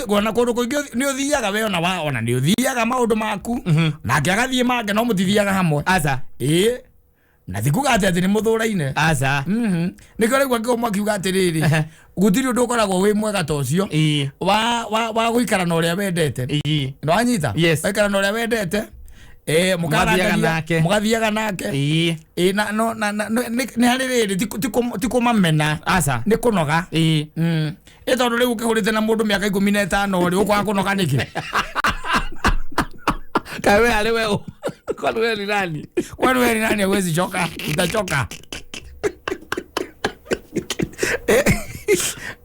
ona kũndũ kũingĩ nĩ ũthiaga we, ona wa ona nĩ ũthiaga maũndũ maku, nake agathiĩ make, no mũtithiaga hamwe.
Aca.
Ĩ, na ti kuga atĩ nĩ mũthũraine.
Aca.
Nĩkĩo rĩu angĩkorwo makiuga atĩrĩrĩ, gũtirĩ ũndũ ũkoragwo wĩ mwega ta ũcio wa gũikara na ũrĩa wendete. Nĩwanyita?
Yes.
Waikara na ũrĩa wendete,
Mũgathiaga
mũkarangaria,
nake.
mũgathiaga nake. Ĩ, na no na nĩ harĩ rĩrĩ, ti kũmamena.
Aca.
Nĩ kũnoga. Ĩ, tondũ rĩu ũkĩhũrĩte na mũndũ mĩaka 15 rĩ, ũkwaga kũnoga nĩkĩ?
Kaĩ we arĩ we ũ? Kwani we ni nani?
Kwani wewe ni nani? Huwezi choka, utachoka.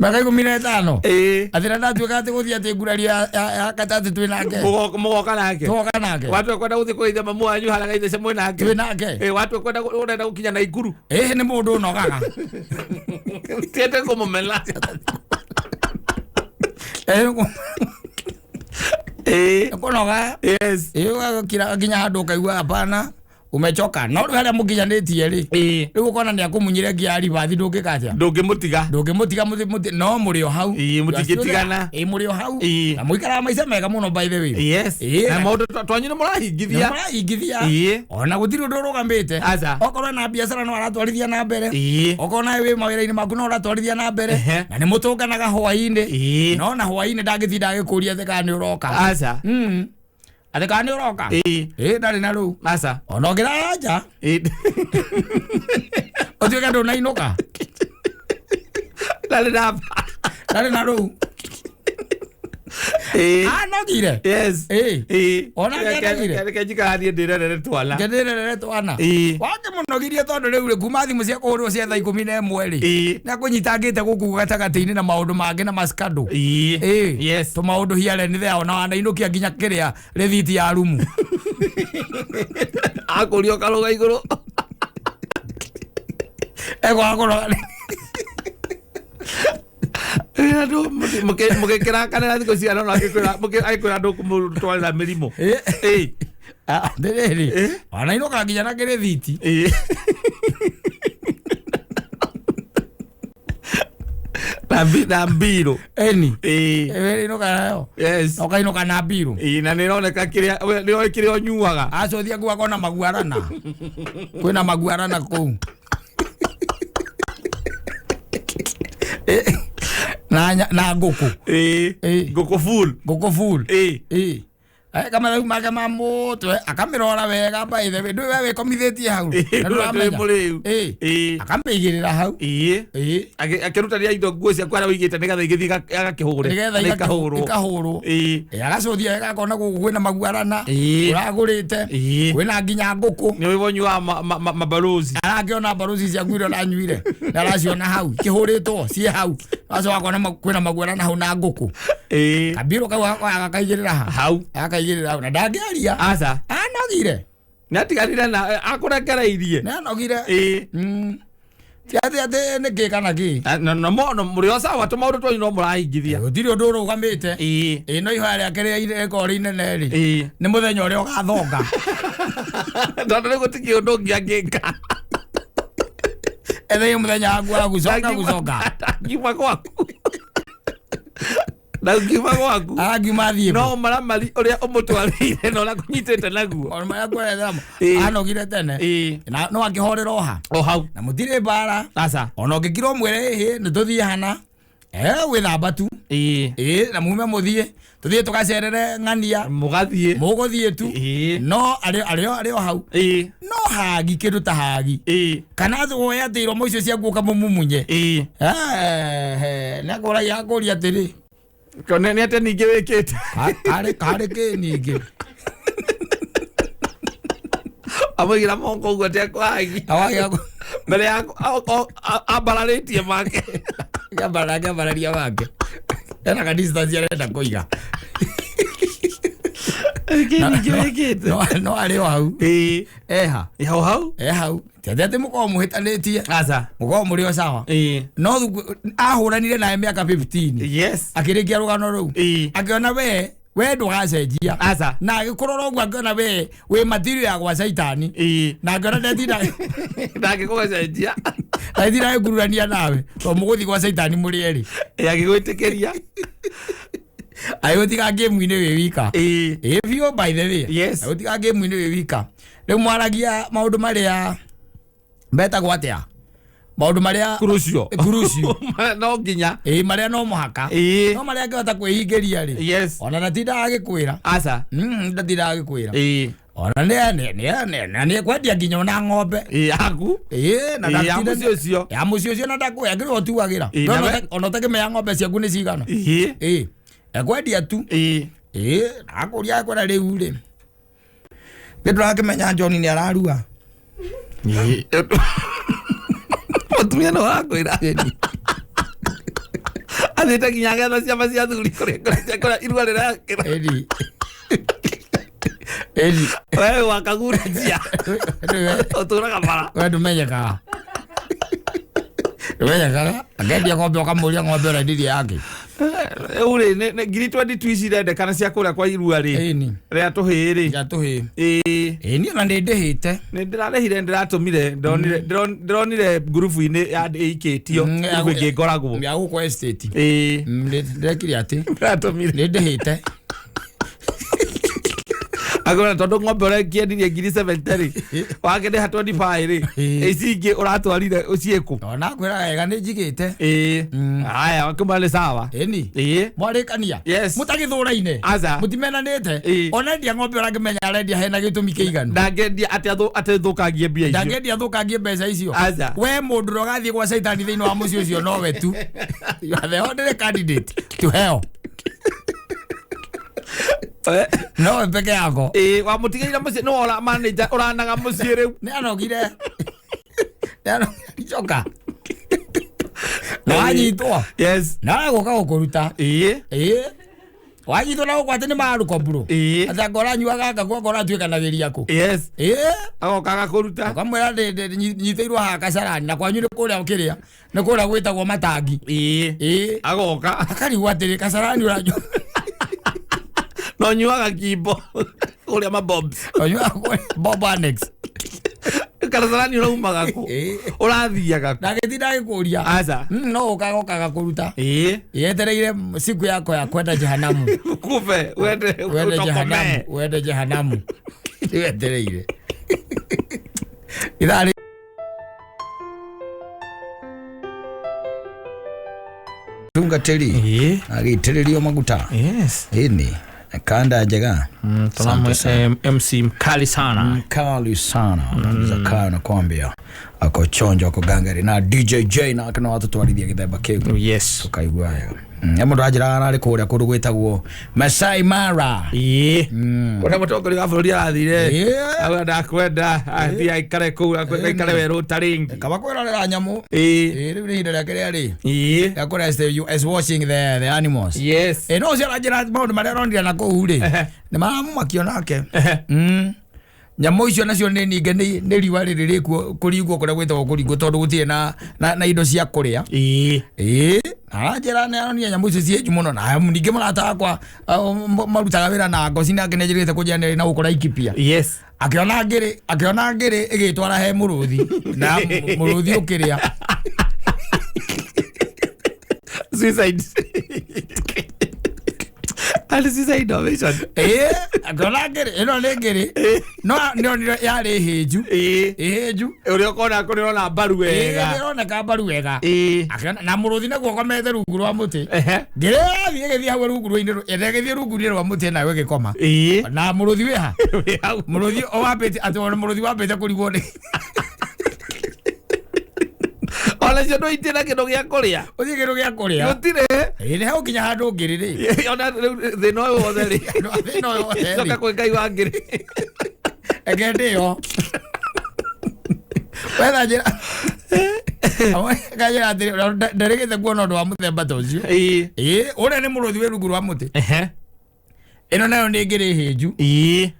Mĩaka 15, atĩ na ndatuĩka atĩ gũthiĩ atĩ ngurari ya katatĩ twĩ nake.
Mũgoka nake.
Tũgoka nake.
Watu kwenda gũthiĩ kũgeithia mamu wanyu harĩa gaithece mwĩ nake.
Twĩ nake.
Watu kwenda ũrenda gũkinya na ikuru.
Ĩ, nĩ mũndũ ũnogaga.
Tiete kũmũmena.
Nĩ kũnoga. Ĩ, ũgakira nginya handũ ũkaigua hapana, umechoka. No rĩu harĩa mũkinyanĩtie rĩ, rĩu ũkona nĩ akũmunyire ngia ribathi, ndũngĩka atĩa?
Ndũngĩmũtiga.
Ndũngĩmũtiga, no mũrĩ o hau.
Ĩĩ, mũtingĩtigana.
Ĩ, mũrĩ o hau. Na mũikaraga maica mega mũno, by the way.
Na maũndũ twanyu nĩ mũrahingithia.
Mũrahingithia. Ona gũtirĩ ũndũ ũrũgamĩte.
Aca.
Okorwo na biacara no aratwarithia na mbere, okorwo nawe wĩ mawĩra-inĩ maku no ũratwarithia na mbere. Na nĩ mũtũnganaga hwaĩ-inĩ. No na hwaĩ-inĩ ndangĩtinda agĩkũria atĩ kana nĩ ũroka.
Aca.
Atĩ kana nĩ ũroka. Ĩ, ndarĩ na rũu.
Aca.
Ona ũngĩrara nja, ũtuĩke ndũnainũka,
Ndarĩ na
ndarĩ na rũu. Anogire. Ona ngenagire.
Reke njikaranie ndĩrerere twana.
Ngendĩrerere twana. Wakĩmũnogirie, tondũ rĩu rĩ, kuma thimũ cia kũhũrwo cia thaa 11 rĩ, nĩ akũnyitangĩte gũkũ gatagatĩ-inĩ na maũndũ mangĩ na maskandũ. Tũmaũndũ here nĩ there, ona wanainũkia nginya kĩrĩa rĩthiti ya rumu.
Akũria ũkarũga igũrũ.
Ekwaga kũnoga.
Andũ mũgĩkĩrakanĩra thikũ cigana ũna, agĩkwĩra ndũkũmũtwarĩra mĩrimũ.
Atĩrĩrĩ, wanainũka nginya na kĩrĩthiti.
Na mbirũ.
Eni ĩinũka nayo. Na ũkainũka na mbirũ.
Ĩĩ, na nĩ ĩroneka kĩrĩa we nĩ oĩ kĩrĩa ũnyuaga.
Acũthia kuu akona maguarana, kwĩna maguarana kũu na ngũkũ.
Ngũkũ full.
Ngũkũ full. Ĩ, kama rĩu make ma mũtwe akamĩrora wega, by the way, ndũĩ we wĩkomithĩtie hau na
Ndũrĩ
ndũramenya.
mũrĩu.
Akamĩigĩrĩra hau.
Akĩrutania indo, nguo ciaku harĩa ũigĩte nĩgetha igĩthiĩ agakĩhũre.
Nĩgetha
Na ikahũrwo.
Ikahũrwo. Agacũthia wega akona gũkũ kwĩna maguarana ũragũrĩte, kwĩna nginya ngũkũ.
Nĩ ũĩ wonyuaga mabarozi.
Arakĩona mbaruci ciaku iria ũranyuire na araciona hau ikĩhũrĩtwo ciĩ hau, acoka akona kwĩna maguarana hau na ngũkũ. Kabirũ kau agakaigĩrĩra ha?
Hau.
Akaigĩrĩra hau na ndangĩaria.
Aca.
Anogire.
Nĩ atiganire na akũrekereirie.
Nĩ anogire.
Ĩĩ.
Ti atĩ atĩ nĩ kĩ kana kĩ.
Na mo mũrĩ o sawa tũmaũndũ twanyu no mũrahingithia.
Gũtirĩ ũndũ ũrũgamĩte.
Ĩĩ.
Ĩ no ihoya rĩake rĩrĩa rĩkorwo rĩ inene rĩ,
Ĩĩ.
nĩ mũthenya ũrĩa ũgathonga.
Tondũ rĩu gũtikĩ ũndũ ũngĩ angĩka.
Ethei mũthenya waku wa gũcoka gũcoka.
Ngiuma gwaku. Na ngiuma gwaku.
Angiuma athiĩ kũ?
No maramari ũrĩa ũmũtwarĩire na ũrĩa akũnyitĩte naguo.
Ona marĩa kwerethera
Ĩĩ.
anogire tene.
Ĩĩ.
Na no akĩhorera o ha.
O hau.
Na mũtirĩ mbara.
Aca.
Ona ũngĩkira ũmwĩre ĩhĩ nĩ tũthiĩ hana. Wĩthamba tu.
Ĩĩ.
Ĩĩ na mume mũthiĩ. Tũthiĩ tũgacerere ng'ania.
Mũgathiĩ.
Mũgũthiĩ tu.
Ĩĩ.
No arĩ o hau.
Ĩĩ.
No hagi kĩndũ ta hagi.
Ĩĩ.
Kana woe atĩ iromo icio ciaku ũkamũmumunye.
Ĩĩ.
Nĩ akũragia akũria atĩrĩ.
Nĩ nĩ atĩa ningĩ wĩkĩte?
Karĩ kĩ ningĩ.
Amũigĩra moko ũguo atĩ akũhagi.
Awagĩa
Mbere ya ambararĩtie make.
Kĩambararia wake. Ena ka distance arenda kũiga.
Kĩ ningĩ wĩkĩte?
No arĩ o hau.
Ĩĩ.
Eha.
Hau hau?
E hau. Ti atĩ atĩ mũkorwo mũhĩtanĩtie.
Aca.
Mũkorwo mũrĩ o sawa.
Ĩĩ.
No ahũranire naye mĩaka 15.
Yes.
Akĩrĩkia rũgano rũu.
Ĩĩ.
Akĩona we ndũgacenjia.
Aca.
Na agĩkũrora ũguo akĩona we wĩ material ya gwa caitani.
Ĩĩ.
Na akĩona ndetinda
Ndangĩkũgacenjia.
ndetinda agĩkururania nawe. Tondũ mũgũthiĩ gwa caitani mũrĩ erĩ.
Ĩĩ agĩgwĩtĩkĩria.
Agĩgũtiga ngĩmu-inĩ wĩ wika.
Ĩĩ.
Ĩĩ biũ by the way.
Yes.
Agĩgũtiga ngĩmu-inĩ wĩ wika. Rĩu mwaragia maũndũ marĩa metagwo atĩa? Maũndũ marĩa
Crucial.
Crucial.
No nginya.
Ĩĩ marĩa no mũhaka.
Ĩĩ.
No marĩa angĩhota kwĩhingĩria rĩ.
Yes.
Ona ndatindaga agĩkwĩra.
Aca.
Ndatindaga agĩkwĩra.
Ĩĩ.
Ona nĩ ekwendia nginya ona ng'ombe.
Ĩĩ yaku.
Ĩĩ na
Ĩĩ, ya
ndatinda-
mũciĩ ũcio.
Ya mũciĩ ũcio na ndakwĩra akĩrĩ ũtuagĩra.
Ĩĩ, na we-
Ona ũtakĩmenya ng'ombe ciaku nĩ cigana.
Ĩĩ.
Ĩĩ. Ekwendia tu.
Ĩĩ.
Ĩĩ na akũria akwĩra rĩu rĩ. Nĩ ndũrakĩmenya John nĩ ararua.
Ĩĩ. Mũtumia no akwĩra. Athiĩte nginya agetha ciama cia athuri kũrĩa irua rĩrakĩra.
Ĩni. Ĩni.
Wewe wakagurajia. Ũtũraga bara.
We ndũmenyekaga. Ndũmenyekaga. Akendia ng'ombe ũkamũria ng'ombe ũrendirie yake.
Rĩu rĩ nĩ ngiri 22 ici irendekana cia kũrĩa kwa irua rĩ.
Ĩni.
Rĩa tũhĩĩ rĩ.
Ya tũhĩĩ.
Ĩĩ.
Ĩni ona nĩ ndĩhĩte.
Nĩ ndĩrarĩhire ndĩratũmire ndĩronire ngurubu-inĩ ya ĩikĩtio ngurubu ĩngĩ ngoragwo.
Ya gũkũ estate.
Ĩĩ.
Ndĩrekire atĩ.
Ndĩratũmire.
Nĩ ndĩhĩte.
Akona tondũ ng'ombe ũrekĩendirie ngiri 70 rĩ wakĩrĩha 25 rĩ
Ĩĩ.
ici ingĩ ũratwarire ciĩkũ.
Ona kwĩra wega nĩ njigĩte.
Ĩĩ. Haya wakĩmwĩra nĩ sawa.
Ĩni.
Ĩĩ.
Mwarĩkania.
Yes.
Mũtagĩthũraine.
Aca.
Mũtimenanĩte.
Ĩĩ.
Ona endia ng'ombe ũrakĩmenya arendia hena gĩtũmi kĩiganu.
Ndangĩendia atĩ thũkangie mbia icio.
Ndangĩendia thũkangie mbeca icio.
Aca.
We mũndũ ũrĩa ũgathiĩ gwa caitani thĩinĩ wa mũciĩ ũcio nowe tu. You are the only candidate to hell. Nowe peke yako.
Ĩĩ wamũtigĩire mũciĩ nĩwe ũra manager ũranaga mũciĩ rĩu.
Nĩ anogire. Nĩ anogire coka. Na wanyitwo.
Yes.
Na agũka gũkũruta.
Ĩĩ.
Ĩĩ. Wanyitwo na gũkũ atĩ nĩ marũko mburu.
Ĩĩ.
Atĩ anga ũranyua gaka kwa anga ũratuĩkanagĩria kũ.
Yes.
Ĩĩ.
Agoka agakũruta.
Ũkamwĩra nyitĩirwo haha kacarani na kwanyu nĩ kũrĩa kĩrĩa nĩ kũrĩa gwĩtagwo matangi.
Ĩĩ.
Ĩĩ.
Agoka.
Akarigwo atĩrĩ kacarani ũranyua.
No nyuaga kimbo kũrĩa mabobs.
Ũnyuaga kũrĩa Bob Annex.
Kacarani ũraumaga kũ?
Ĩĩ.
Ũrathiaga kũ?
Ndagĩtinda agĩkũria.
Aca.
No ũkagokaga kũruta.
Ĩĩ.
Yetereire siku yako ya kwenda jehanamu.
Kufe wende
Wende jehanamu.
ũtokomee.
Wende jehanamu. Yetereire. Ithaa tungatĩri
Ĩĩ.
agĩitĩrĩrio maguta.
Yes.
Ĩni. Kanda njega.
Tunamu MC mkali sana.
Mkali sana. Zakayo nakwambia ako chonjo ako gangari na DJ J na akina watũtwarithia gĩthemba kĩu.
Yes.
Tukaigua wega. He mũndũ anjĩraga ararĩ kũrĩa kũndũ gwĩtagwo Masai Mara.
Ĩĩ. Kũrĩa mũtongoria wa bũrũri arathire.
Ĩĩ.
Auga ndakwenda athiĩ aikare kũu aikare werũ ta rĩngĩ.
Kaba kwĩrorera nyamũ.
Ĩĩ.
Ĩĩ rĩu nĩ ihinda rĩake rĩarĩ.
Ĩĩ.
Rĩa kũrest you as watching the animals.
Yes.
Ĩĩ no ũcio aranjĩra maũndũ marĩa aronire na kũu rĩ. Nĩ maramũmakio nake. Nyamũ icio nacio nĩ ninge nĩ riũa rĩrĩ rĩkuo kũringwo kũrĩa gwĩtagwo kũringwo tondũ gũtirĩ na indo cia kũrĩa. Ĩĩ aranjĩra nĩ aronire nyamũ icio ciĩ nju mũno. Na ningĩ mũrata wakwa marutaga wĩra na ngoci nake nĩ anjĩrĩte kũnjĩra nĩ arĩ na gũkũ Laikipia.
Yes.
Akĩona ngĩrĩ ĩgĩtwara he mũrũthi na mũrũthi ũkĩrĩa.
Suicide. And suicide ovation.
Ĩĩ, akĩona ngĩrĩ ĩno nĩ ngĩrĩ no nĩonire yarĩ hĩnju. Ĩhĩnju.
Ũrĩa ũkona kũrĩ ũrona mbaru wega.
Ĩroneka mbaru wega. Akĩona na mũrũthi naguo ũkomete rungu rwa mũtĩ. Ngĩrĩ yathiĩ ĩgĩthiĩ hau rungu rwa-inĩ ĩgĩthiĩ rungu-inĩ rwa mũtĩ nayo ĩgĩkoma. Na mũrũthi wĩ ha?
Wĩ hau.
Mũrũthi wambĩte atĩ ona mũrũthi wambĩte kũrigwo nĩ
Ona cio ndũitirĩ na kĩndũ gĩa kũrĩa.
Ũthiĩ kĩndũ gĩa kũrĩa.
Gũtirĩ.
Ĩĩ, nĩ hau kinya handũ ngĩrĩ rĩ.
Ona rĩu thĩna ũyũ wothe rĩ.
Thĩna ũyũ wothe rĩ.
Coka kwĩ Ngai wa ngĩrĩ.
Eke ndĩyo wetha njĩra kanjĩra atĩrĩ nderĩgĩte kuona ũndũ wa mũthemba ta ũcio. Ĩĩ, ũrĩa nĩ mũrũthi wĩ rungu rwa mũtĩ. Ĩno nayo nĩ ngĩrĩ hĩnju. Ĩĩ,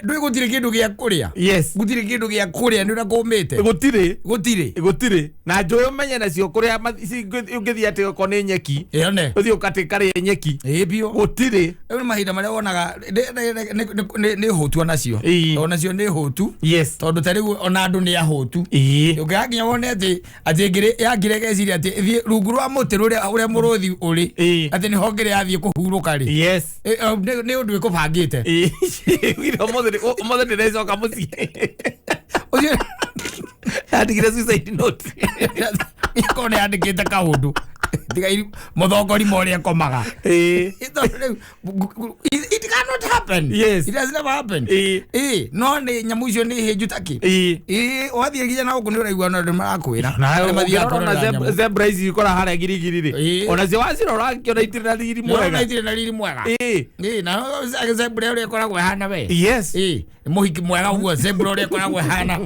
ndũĩ gũtirĩ kĩndũ gĩa kũrĩa. Gũtirĩ kĩndũ gĩa kũrĩa nĩ ũrĩa kũmĩte.
Gũtirĩ.
Gũtirĩ.
Gũtirĩ. Na njũĩ ũmenye nacio kũrĩa ũngĩthiĩ atĩ okorwo nĩ nyeki.
Ĩyone.
Ũthiĩ ũkatĩ karĩe nyeki.
Ĩĩ biũ.
Gũtirĩ.
Rĩu nĩ mahinda marĩa wonaga nĩ hũtu onacio. Onacio nĩ hũtu. Tondũ ta rĩu ona andũ nĩ ahũtu. Ũngĩgakinya wone atĩ ngĩrĩ yangire geciria atĩ ĩthiĩ rungu rwa mũtĩ rũrĩa ũrĩa mũrũthi ũrĩ. Atĩ nĩho ngĩrĩ yathiĩ kũhurũka rĩ. Nĩ ũndũ ĩkũbangĩte.
Ũmũthĩ ndĩrecoka mũciĩ.
Ũcio
Yatigire suicide note.
Ĩkorwo nĩ yandĩkĩte kaũndũ. Tiga mũthongori ma ũrĩa ĩkomaga. Tondũ rĩu, it cannot happen. It has never happened. Ĩĩ, no nĩ nyamũ icio nĩ hĩnju takĩ. Ĩĩ, wathiĩ nginya na gũkũ nĩ ũraigua no andũ marakwĩra.
Nawe
Arĩa mathiaga
ũngĩrora ona
kũrora nyamũ.
Zebra ici ikora harĩa girigiri rĩ. Onacio wacirora ngĩona itirĩ na riri
Nĩũrona
mwega.
itirĩ na riri mwega. Ĩĩ, na zebra ũrĩa ĩkoragwo ĩhana we. Ĩĩ, nĩ mũhiki mwega ũguo zebra ũrĩa ĩkoragwo ĩhana.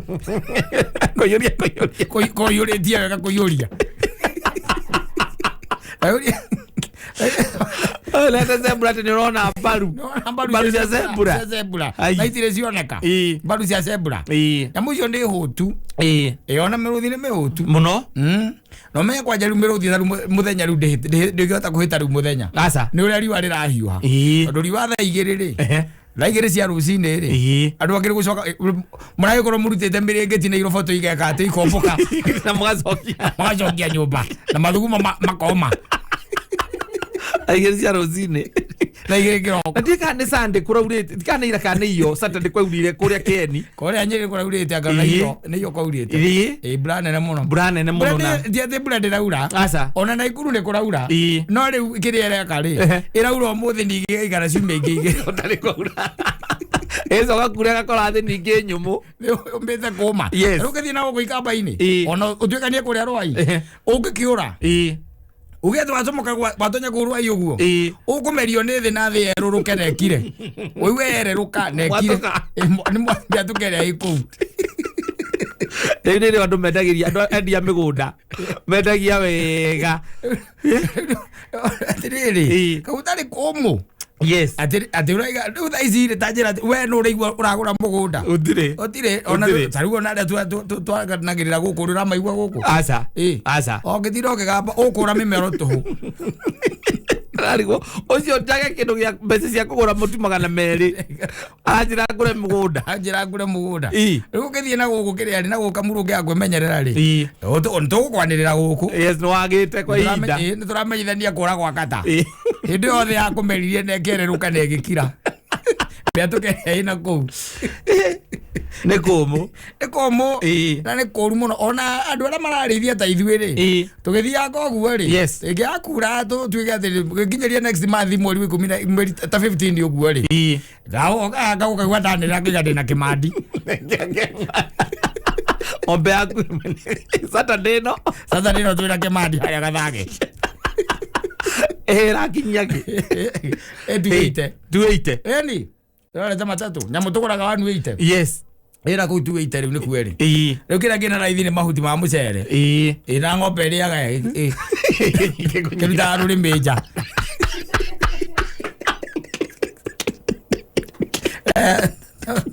Kũiyũria kũiyũria.
Kũiyũrĩtie wega kũiyũria. Kũiyũria.
Leta zebra atĩ nĩ ũrona mbaru.
Nĩwona mbaru
Mbaru cia zebra.
Cia zebra.
Ai.
Na itirĩ cioneka. Mbaru cia zebra. Nyamũ icio nĩ hũtu. Ĩĩ, ona mĩrũthi nĩ mĩhũtu.
Mũno.
No menye kwanja rĩu mĩrũthi ta rĩu mũthenya rĩu ndĩngĩhota kũhĩta rĩu mũthenya.
Aca.
Nĩ ũrĩa riũa rĩrahiũha. Tondũ riũa thaa 2 rĩ. Thaa 2 cia rũcinĩ rĩ. Andũ angĩ gũcoka mũragĩkorwo mũrutĩte mĩrĩngĩti na iroboto igeka atĩ ikombũka.
Na mũgacokia.
Magacokia nyũmba na mathugumo makoma.
2 cia rũcinĩ.
Thaa 2 kĩroko.
Na ndiĩ kana nĩ Sunday kũraurĩte, ndi kana nĩ ira kana nĩ iyo Saturday kwaurire kũrĩa Keni.
Kũrĩa Nyĩrĩ kũraurĩte anga na iyo nĩ iyo kwaurĩte. Ĩĩ, mbura nene mũno.
Mbura nene
Mbura
mũno na.
Ti atĩ mbura ndĩraura.
Aca.
Ona Naikuru nĩ kũraura. No rĩu kĩrĩa ĩreka rĩ, ĩraura ũmũthĩ ningĩ ĩgaikara ciumia ingĩ igĩrĩ.
Gũtarĩ kwaura. Ĩcoka kura ĩgakora thĩ ningĩ nyũmũ.
Nĩ ũmbĩte kũma. Rĩu ũngĩthiĩ na gũkũ ikamba-inĩ, ona ũtuĩkanie kũrĩa Rwai, ũngĩkĩũra, uge atĩ wacomoka watonya kũu Rwai ũguo, ũkũmerio nĩ thĩ na thĩ yerũrũke na ĩkire. Ũigue yererũka na ĩkire.
Mwatũka.
Ĩ, nĩ mĩatũka ĩrĩa ĩ kũu.
Rĩu nĩrĩo andũ mendagĩria andũ endia mĩgũnda mendagia wega.
Atĩrĩrĩ, kau tarĩ kũmũ. Atĩ atĩ ũraiga rĩu thaa ici rĩ ta njĩra atĩ we nũ ũraigua ũragũra mũgũnda.
Gũtirĩ.
Gũtirĩ ona
Gũtirĩ.
ta rĩu ona arĩa twaganagĩrĩra gũkũ nĩ ũramaigua gũkũ.
Aca. Aca.
O ngĩtinda ũkĩgamba ũkũra mĩmero tũhũ.
Ararigwo ũcio njage kĩndũ gĩa mbeca cia kũgũra mũtu 200 aranjĩra ngũre mũgũnda.
Anjĩra ngũre mũgũnda. Rĩu ũngĩthiĩ na gũkũ kĩrĩa rĩ na gũkũ kamuru ũngĩaga kwĩmenyerera rĩ. Tũgũkwanĩrĩra gũkũ.
Yes, nĩwagĩte kwa ihinda.
Nĩ tũramenyithania kũra gwa kata. Hĩndĩ yothe yakũmeririe na ĩkererũka na ĩgĩkira. Mĩatũka ĩrĩa ĩna kũu.
Nĩ kũmũ.
Nĩ kũmũ. Na nĩ kũru mũno ona andũ arĩa mararĩithia ta ithuĩ rĩ. Tũgĩthiaga ũguo rĩ. Ĩngĩakura tũtuĩke atĩ gĩkinyĩria next month mweri wa ikũmi na mweri ta 15 ũguo rĩ. Gagũkaigua ndanĩrĩra ngĩiga ndĩna kĩmandi.
Ng'ombe yaku Saturday ĩno.
Saturday ĩno twĩna kĩmandi harĩa gathage.
Ĩrakinyia kĩ?
Ĩ 280.
280.
Ĩni. Ĩrorete matatũ. Nyamũ tũgũraga 180. Ĩra kũu 280 rĩu nĩ kweri. Rĩu kĩrĩa kĩna raithi nĩ mahuti ma mũcere. Ĩ na ng'ombe ĩrĩaga kĩrutaga rũrĩmĩ nja.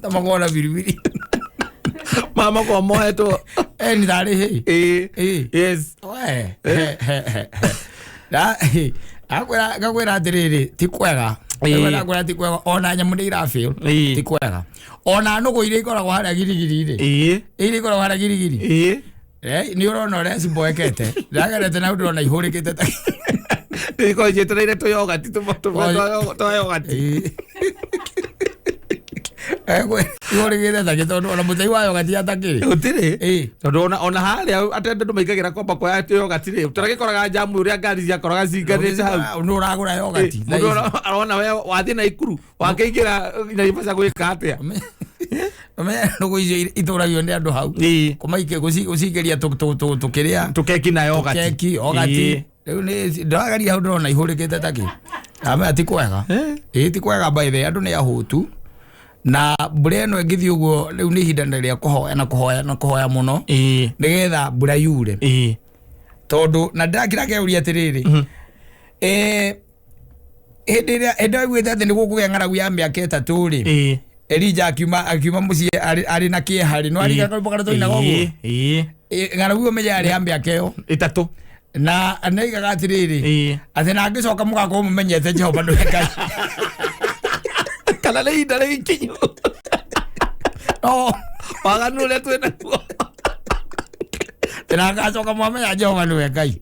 Ta Makoragwo na biribiri.
Maya makoragwo mohetwo.
Ni tarĩ hĩ.
Ĩĩ.
Ĩĩ.
Yes.
We. Na akwĩra ngakwĩra atĩrĩrĩ, ti kwega.
Ĩĩ.
Ngakwĩra ti kwega, ona nyamũ nĩ irafeel.
Ĩĩ.
Ti kwega, ona nũgũ iria ikoragwo harĩa girigiri rĩ,
Ĩĩ.
iria ikoragwo harĩa girigiri.
Ĩĩ.
Nĩ ũrona ũrĩa cimboekete, ndagerete na ndĩrona ihũrĩkĩte ta
Ikoragwo cietereire tũyogati twa yogati.
Ĩĩ. Ihũrĩkĩte ta kĩ, tondũ ona mũtei wa yogati atakĩrĩ.
Gũtirĩ.
Ĩĩ.
Tondũ ona harĩa atĩ andũ maingagĩra kwamba kuoya yogati rĩ, tũragĩkoraga njamu ũrĩa ngari ciakoraga cinganĩte hau.
Nĩ ũragũra yogati.
Mũndũ arona we wathiĩ Naikuru wakĩingĩra Naivasha gwĩka atĩa?
Ũmenye nũgũ icio itũragio nĩ andũ hau.
Ĩĩ.
Kũmaikia gũcikĩria tũkĩrĩa
Tũkeki na yogati.
Keki yogati. Rĩu nĩ ndĩrageria hau, ndĩrona ihũrĩkĩte takĩ amenya ti kwega. Ĩĩ, ti kwega. By the way, andũ nĩ ahũtu na mbura ĩno ĩngĩthiĩ ũguo, rĩu nĩ ihinda rĩa kũhoya na kũhoya na kũhoya mũno nĩgetha mbura yure, tondũ na ndĩrakira keuria atĩrĩrĩ, hĩndĩ ĩrĩa hĩndĩ ĩrĩa aiguĩte atĩ nĩ gũkũgĩa ng'aragu ya mĩaka 3 rĩ, Elija akiuma mũciĩ arĩ na kĩeha rĩ, no arika karwĩmbo karĩa tũinaga ũguo.
Ĩĩ.
Ng'aragu ĩyo menya yarĩ ya mĩaka ĩyo
3.
Na naigaga atĩrĩrĩ, atĩ na angĩcoka mũgakorwo mũmenyete Jehova nĩwe Ngai.
Kana nĩ ihinda rĩikinyu.
No
waganu ũrĩa twĩ naguo.
Atĩ na agacoka mwamenya Jehova nĩwe Ngai,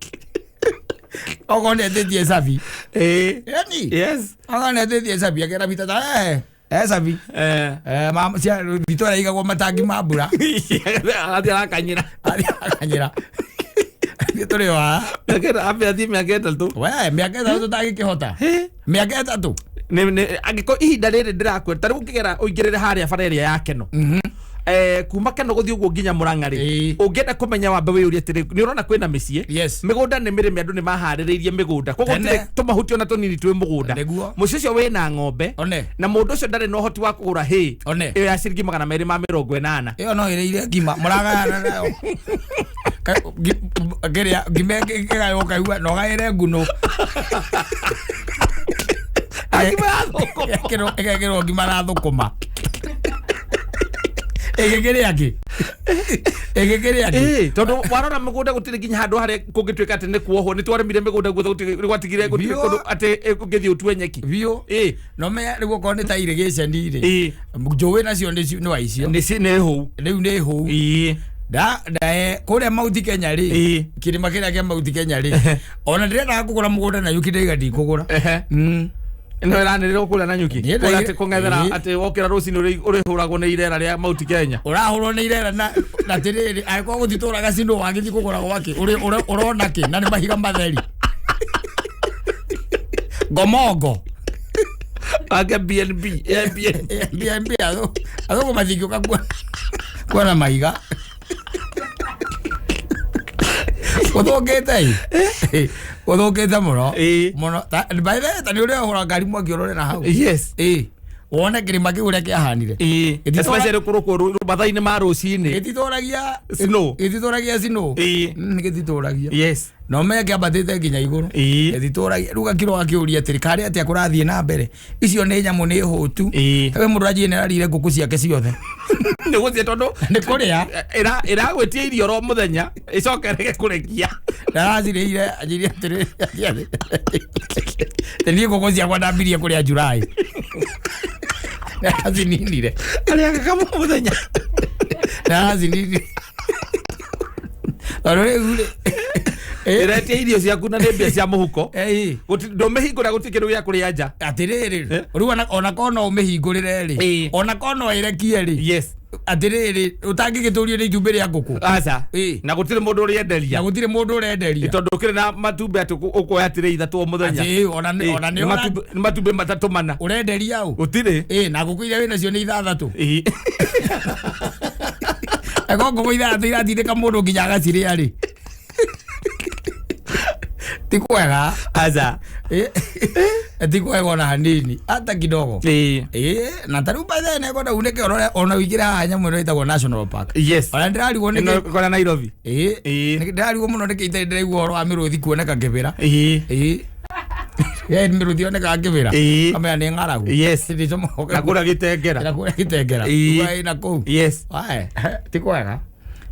okorwo nĩ etĩtie cabi. Yani okorwo nĩ etĩtie cabi, akera Peter ta cabi. Thito ĩrĩa igagwo matangi ma mbura.
Arathiĩ arakanyĩra.
Athiĩ akanyĩra. Ithuĩ tũrĩ o haha.
Ambe athiĩ mĩaka 3.
We, mĩaka 3 tũtangĩkĩhota, mĩaka 3.
Angĩkorwo ihinda rĩrĩ ndĩrakwĩra ta rĩu ũngĩgera ũingĩrĩre harĩa bara ĩrĩa ya Keno, kuma Keno gũthiĩ ũguo nginya Mũrang'a rĩ, ũngĩenda kũmenya wambe wĩyũrie atĩrĩ, nĩ ũrona kwĩna mĩciĩ, mĩgũnda nĩ mĩrĩme, andũ nĩ maharĩrĩirie mĩgũnda, koguo
Tene.
gũtirĩ tũmahuti ona tũnini twĩ mũgũnda. Mũciĩ ũcio wĩna ng'ombe na mũndũ ũcio ndarĩ na ũhoti wa kũgũra hay ĩyo ya ciringi 280.
Ĩyo no ĩrĩire ngima mũragayana nayo. Kĩrĩa ngima ĩkĩgaywo ũkaigua na ũgaĩre ngunũ.
Ngima ya thũkũma.
Ĩgekĩrwo ngima na thũkũma, ĩgĩkĩrĩa kĩ, ĩgĩkĩrĩa kĩ?
Ĩĩ, tondũ warora mũgũnda gũtirĩ nginya handũ harĩa kũngĩtuĩka atĩ nĩ kuohwo, nĩ twarĩmire mĩgũnda guothe, gũtirĩ gwatigire gũtirĩ
Biũ.
kũndũ atĩ ũngĩthiĩ ũtue nyeki.
Biũ. No menya rĩu okorwo nĩ ta irrigation rĩ, njũĩ nacio nĩ waicio.
Nĩ hũu.
Rĩu nĩ hũu. Da kũrĩa Mount Kenya rĩ, kĩrĩma kĩrĩa kĩa Mount Kenya rĩ, ona ndĩrendaga kũgũra mũgũnda na yuki, ndaiga ndikũgũra.
Ĩno ĩranĩrĩrwo kũrĩa na nyuki.
Niĩ
Kũrĩa atĩ kũng'ethera atĩ wokĩra rũcinĩ ũrĩhũragwo nĩ irera rĩa Mount Kenya.
Ũrahũrwo nĩ irera na atĩrĩrĩ, angĩkorwo gũtitũraga cinũ, wagĩthiĩ kũgũra gwakĩ? Ũrona kĩ na nĩ mahiga matheri ngomongo?
Ake BNB, Airbnb.
BNB, athũngũ matingĩũka kuona mahiga gũthũkĩte ĩ, gũthũkĩte mũno. Mũno. By the way, ta nĩ ũrĩa ũhũra ngari mwaki ũrore na hau. Ĩ, wone kĩrĩma kĩu ũrĩa kĩahanire.
Especially kũrũ mathaa-inĩ ma rũcinĩ.
Gĩtitũragia.
Snow.
Gĩtitũragia snow. Gĩtitũragia. No menye kĩambatĩte nginya igũrũ. Gĩtitũragia. Rĩu gakirwo gakĩũria atĩrĩ, karĩ atĩa kũrathiĩ na mbere? Icio nĩ nyamũ nĩ hũtu. We mũndũ anjie nĩ ararire ngũkũ ciake ciothe.
Nĩ gũthiĩ tondũ
Nĩ kũrĩa.
Ĩragwĩtia irio oro mũthenya ĩcoke ĩrege kũrekia.
Ndaracirĩire, anjirie atĩrĩ, niĩ ngũkũ ciakwa ndambirie kũrĩa July, ndaracininire.
Arĩaga kamwe mũthenya.
Ndaracininire tondũ rĩu rĩ
Ĩretia irio ciaku na nĩ mbia cia mũhuko. Ndũmĩhingũra, gũtirĩ kĩndũ gĩa kũrĩa nja.
Atĩrĩrĩ, rĩu ona korwo no ũmĩhingũrĩre rĩ, ona korwo no ĩrekie rĩ, atĩrĩrĩ, ũtangĩgĩtũrio nĩ itumbĩ rĩa ngũkũ.
Aca. Na gũtirĩ mũndũ ũrĩenderia.
Na gũtirĩ mũndũ ũrenderia.
Tondũ ũkĩrĩ na matumbĩ atĩ ũkuoya tirĩ 3 o mũthenya.
Atĩ, ona ona nĩ
Nĩ matumbĩ 3 4.
Ũrenderia ũ?
Gũtirĩ.
Ĩ, na ngũkũ iria wĩnacio nĩ 6. Eko ngũkũ 6 iratindĩka mũndũ nginya agacirĩa rĩ, ti kwega.
Aca.
Ti kwega ona hanini, hata kidogo. Ĩ, na ta rĩu by the way nĩngwenda unĩke ũrore ona ũingĩre haha nyamũ ĩno ĩtagwo National Park. Ona ndĩrarigwo
Ĩno
nĩkĩ.
kũrĩa Nairobi.
Ĩ, ndĩrarigwo mũno nĩkĩ itarĩ ndĩraigua ũhoro wa mĩrũthi kuoneka kĩbĩra. Ĩ. Mĩrũthi yonekaga kĩbĩra.
Ĩĩ.
Kamenya nĩ ng'aragu.
Yes.
Ĩrĩcomoka.
Na kũrĩa gĩtengera.
Na kũrĩa gĩtengera.
Ĩĩ.
Uga ĩna kũu.
Yes.
Ae, ti kwega.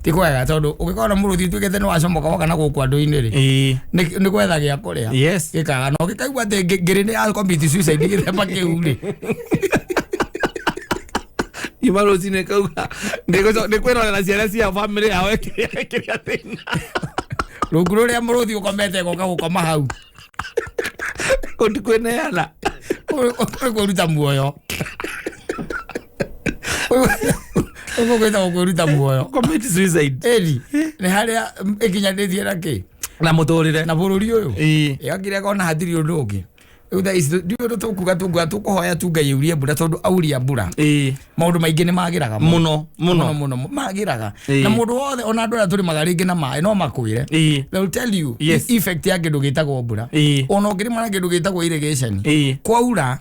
Ti kwega tondũ ũngĩkorwo na mũrũthi ũtuĩkĩte nĩ wacomoka woka na gũkũ andũ-inĩ rĩ.
Ĩĩ.
Nĩ gwetha gĩa kũrĩa.
Yes.
Gĩkaga na ũngĩkaigua atĩ ngĩrĩ nĩ ya commit suicide gĩthemba kĩu rĩ.
Yuma rũcinĩ kauga nĩ kwĩrorera ciana cia bamĩrĩ yao ĩkĩrĩa thĩna.
Rungu rũrĩa mũrũthi ũkomete goka gũkoma hau.
Kũndi kwĩneana.
Kũrĩ kwĩruta muoyo. Ũguo gwĩtagwo kwĩruta muoyo.
Commit suicide.
Ĩni, nĩ harĩa ĩkinyanĩtie na kĩ?
Na mũtũrĩre.
Na bũrũri ũyũ.
Ĩĩ.
Ĩgakira kona hatirĩ ũndũ ũngĩ. Rĩu thaa ici ndiũĩ ũndũ tũkuga tũkuga tũkũhoya tu Ngai aurie mbura tondũ auria mbura.
Ĩĩ.
Maũndũ maingĩ nĩ magĩraga
Mũno, mũno.
mũno mũno magĩraga.
Ĩĩ.
Na mũndũ wothe ona andũ arĩa tũrĩmaga rĩngĩ na maĩ no makwĩre.
Ĩĩ.
They will tell you
Yes.
effect ya kĩndũ gĩtagwo mbura.
Ĩĩ.
Ona ũngĩrĩma na kĩndũ gĩtagwo irrigation.
Ĩĩ.
Kwaura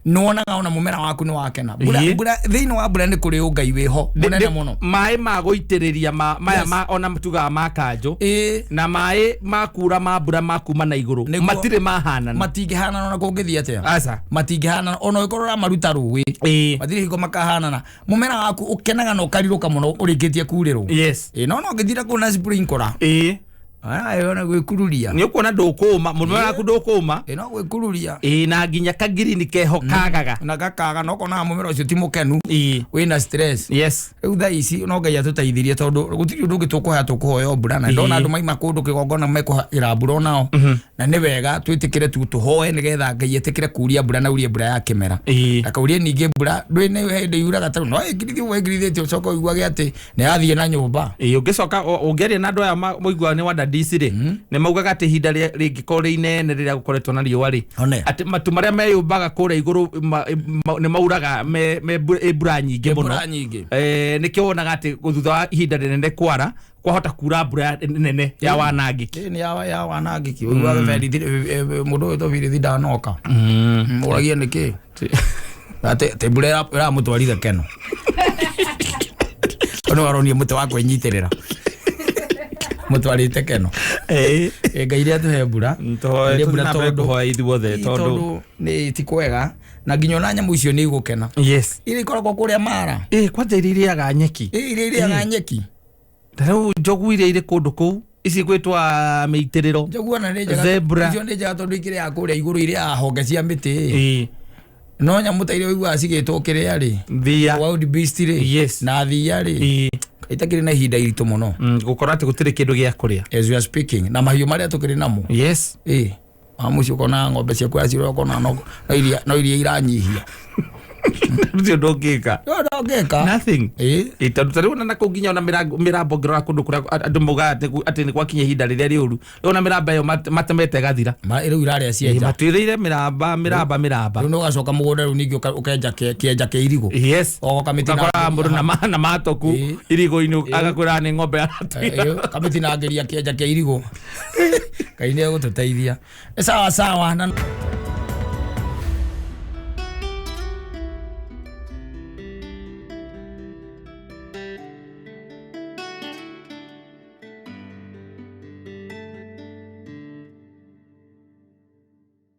nĩwonaga ona mũmera waku nĩ wakena. Mbura
Ĩĩ.
mbura thĩinĩ wa mbura nĩ kũrĩ ũngai wĩho mũnene mũno.
Maĩ ma gũitĩrĩria maya
Yes.
ma ona tugaga ma kanjũ
Ĩĩ.
na maĩ ma kura ma mbura ma kuma na igũrũ
Nĩguo.
matirĩ mahanana.
Matingĩhanana ona kũngĩthiĩ atĩa.
Aca.
Matingĩhanana ona ũngĩkorwo ũramaruta rũĩ.
Ĩĩ.
Matirĩ hingo makahanana. Mũmera waku ũkenaga na ũkarirũka mũno ũrĩkĩtie kurĩrwo.
Yes.
Ĩĩ no no ũngĩthiĩ kũu na sprinkler.
Ĩĩ.
Aya ona gwĩkururia.
Nĩ ũkuona ndũkũma mũmera waku ndũkũma.
Ĩĩ no gwĩkururia.
Ĩĩ na nginya kagirini keho kagaga.
Na gakaga na ũkonaga mũmera ũcio ti mũkenu.
Ĩĩ.
Wĩna stress.
Yes.
Rĩu thaa ici no Ngai atũteithirie tondũ gũtirĩ ũndũ ũngĩ tũkũhoya tũkũhoya mbura na ndona
Ĩĩ.
andũ maima kũndũ kĩgongona mekũhagĩra mbura onao na nĩ wega twĩtĩkĩre tu tũhoe nĩgetha Ngai etĩkĩre kuria mbura na aurie mbura ya kĩmera.
Ĩĩ.
Ndakaurie ningĩ mbura ndwĩ nĩ hĩndĩ yuraga tarĩu no ĩngirithie ũguo ĩngirithĩtie ũcoke ũiguage atĩ nĩ yathiĩ na nyũmba.
Ĩĩ ũngĩcoka ũngĩaria na andũ aya moiguaga nĩ wadadisi rĩ nĩ maugaga atĩ ihinda rĩngĩkorwo rĩ inene rĩrĩa gũkoretwo na riũa rĩ
One.
atĩ matu marĩa meyũmbaga kũrĩa igũrũ nĩ mauraga me mbura nyingĩ mũno.
Mbura nyingĩ.
Nĩkĩo wonaga atĩ thutha wa ihinda rĩnene kwara kwahota kura mbura nene ya wanangĩki.
Ĩĩ nĩ ya wanangĩki ũiguaga berithi mũndũ ũyũ birithi ndanoka. Ũragie nĩkĩ? Atĩ mbura ĩramũtwarire keno. Ũyũ nĩ aronie mũtĩ wa kwĩnyitĩrĩra. Mũtwarĩte keno.
Ĩĩ.
Ĩ Ngai rĩa tũhe mbura.
Tũhoe
Rĩrĩa mbura
tũthiĩ na mbere
tondũ-
kũhoya ithuothe
Ĩ,
tondũ
tondũ nĩ ti kwega na nginya ona nyamũ icio nĩ igũkena.
Yes.
Iria ikoragwo kũrĩa Mara.
Ĩĩ kwanja iria irĩaga nyeki.
Ĩ iria irĩaga nyeki.
Ta rĩu njogu iria irĩ kũndũ kũu ici gwĩtwa mĩitĩrĩro.
Njogu ona nĩ njega.
Zebra.
Icio nĩ njega tondũ ikĩrĩaga kũrĩa igũrũ irĩaga honge cia mĩtĩ.
Ĩĩ.
No nyamũ ta iria ũiguaga cigĩtwo kĩrĩa rĩ.
Thia.
Wild beast rĩ.
Yes.
Na thia rĩ.
Ĩĩ.
Itakĩrĩ na ihinda iritũ mũno.
Gũkorwo atĩ gũtirĩ kĩndũ gĩa kũrĩa.
As we are speaking na mahiũ marĩa tũkĩrĩ namo.
Yes.
Ĩ. Wa mũciĩ ũkona ng'ombe ciaku yacirora ũkona no iria iranyihia.
Ũcio ndũngĩka.
No ndũngĩka.
Nothing.
Ĩ.
Ĩ, tondũ ta rĩu ona nakũu nginya ona mĩrambo ngĩrora kũndũ kũrĩa andũ maugaga atĩ nĩ gwakinya ihinda rĩrĩa rĩũru rĩu ona mĩramba ĩyo matemete ĩgathira.
Rĩu irarĩa
Ĩ,
cienja.
matuĩrĩire mĩramba mĩramba mĩramba.
Rĩu nĩ ũgacoka mũgũnda rĩu ningĩ ũkenja kĩenja kĩa irigũ.
Yes.
Ogoka mĩtĩ na-
Ũgakoraga mũndũ na matoku
Ĩ.
irigũ-inĩ agakwĩra nĩ ng'ombe aratuĩra.
Ĩ, kamĩtinangĩria kĩenja kĩa irigũ. Ngai nĩ egũtũteithia. Nĩ sawa sawa na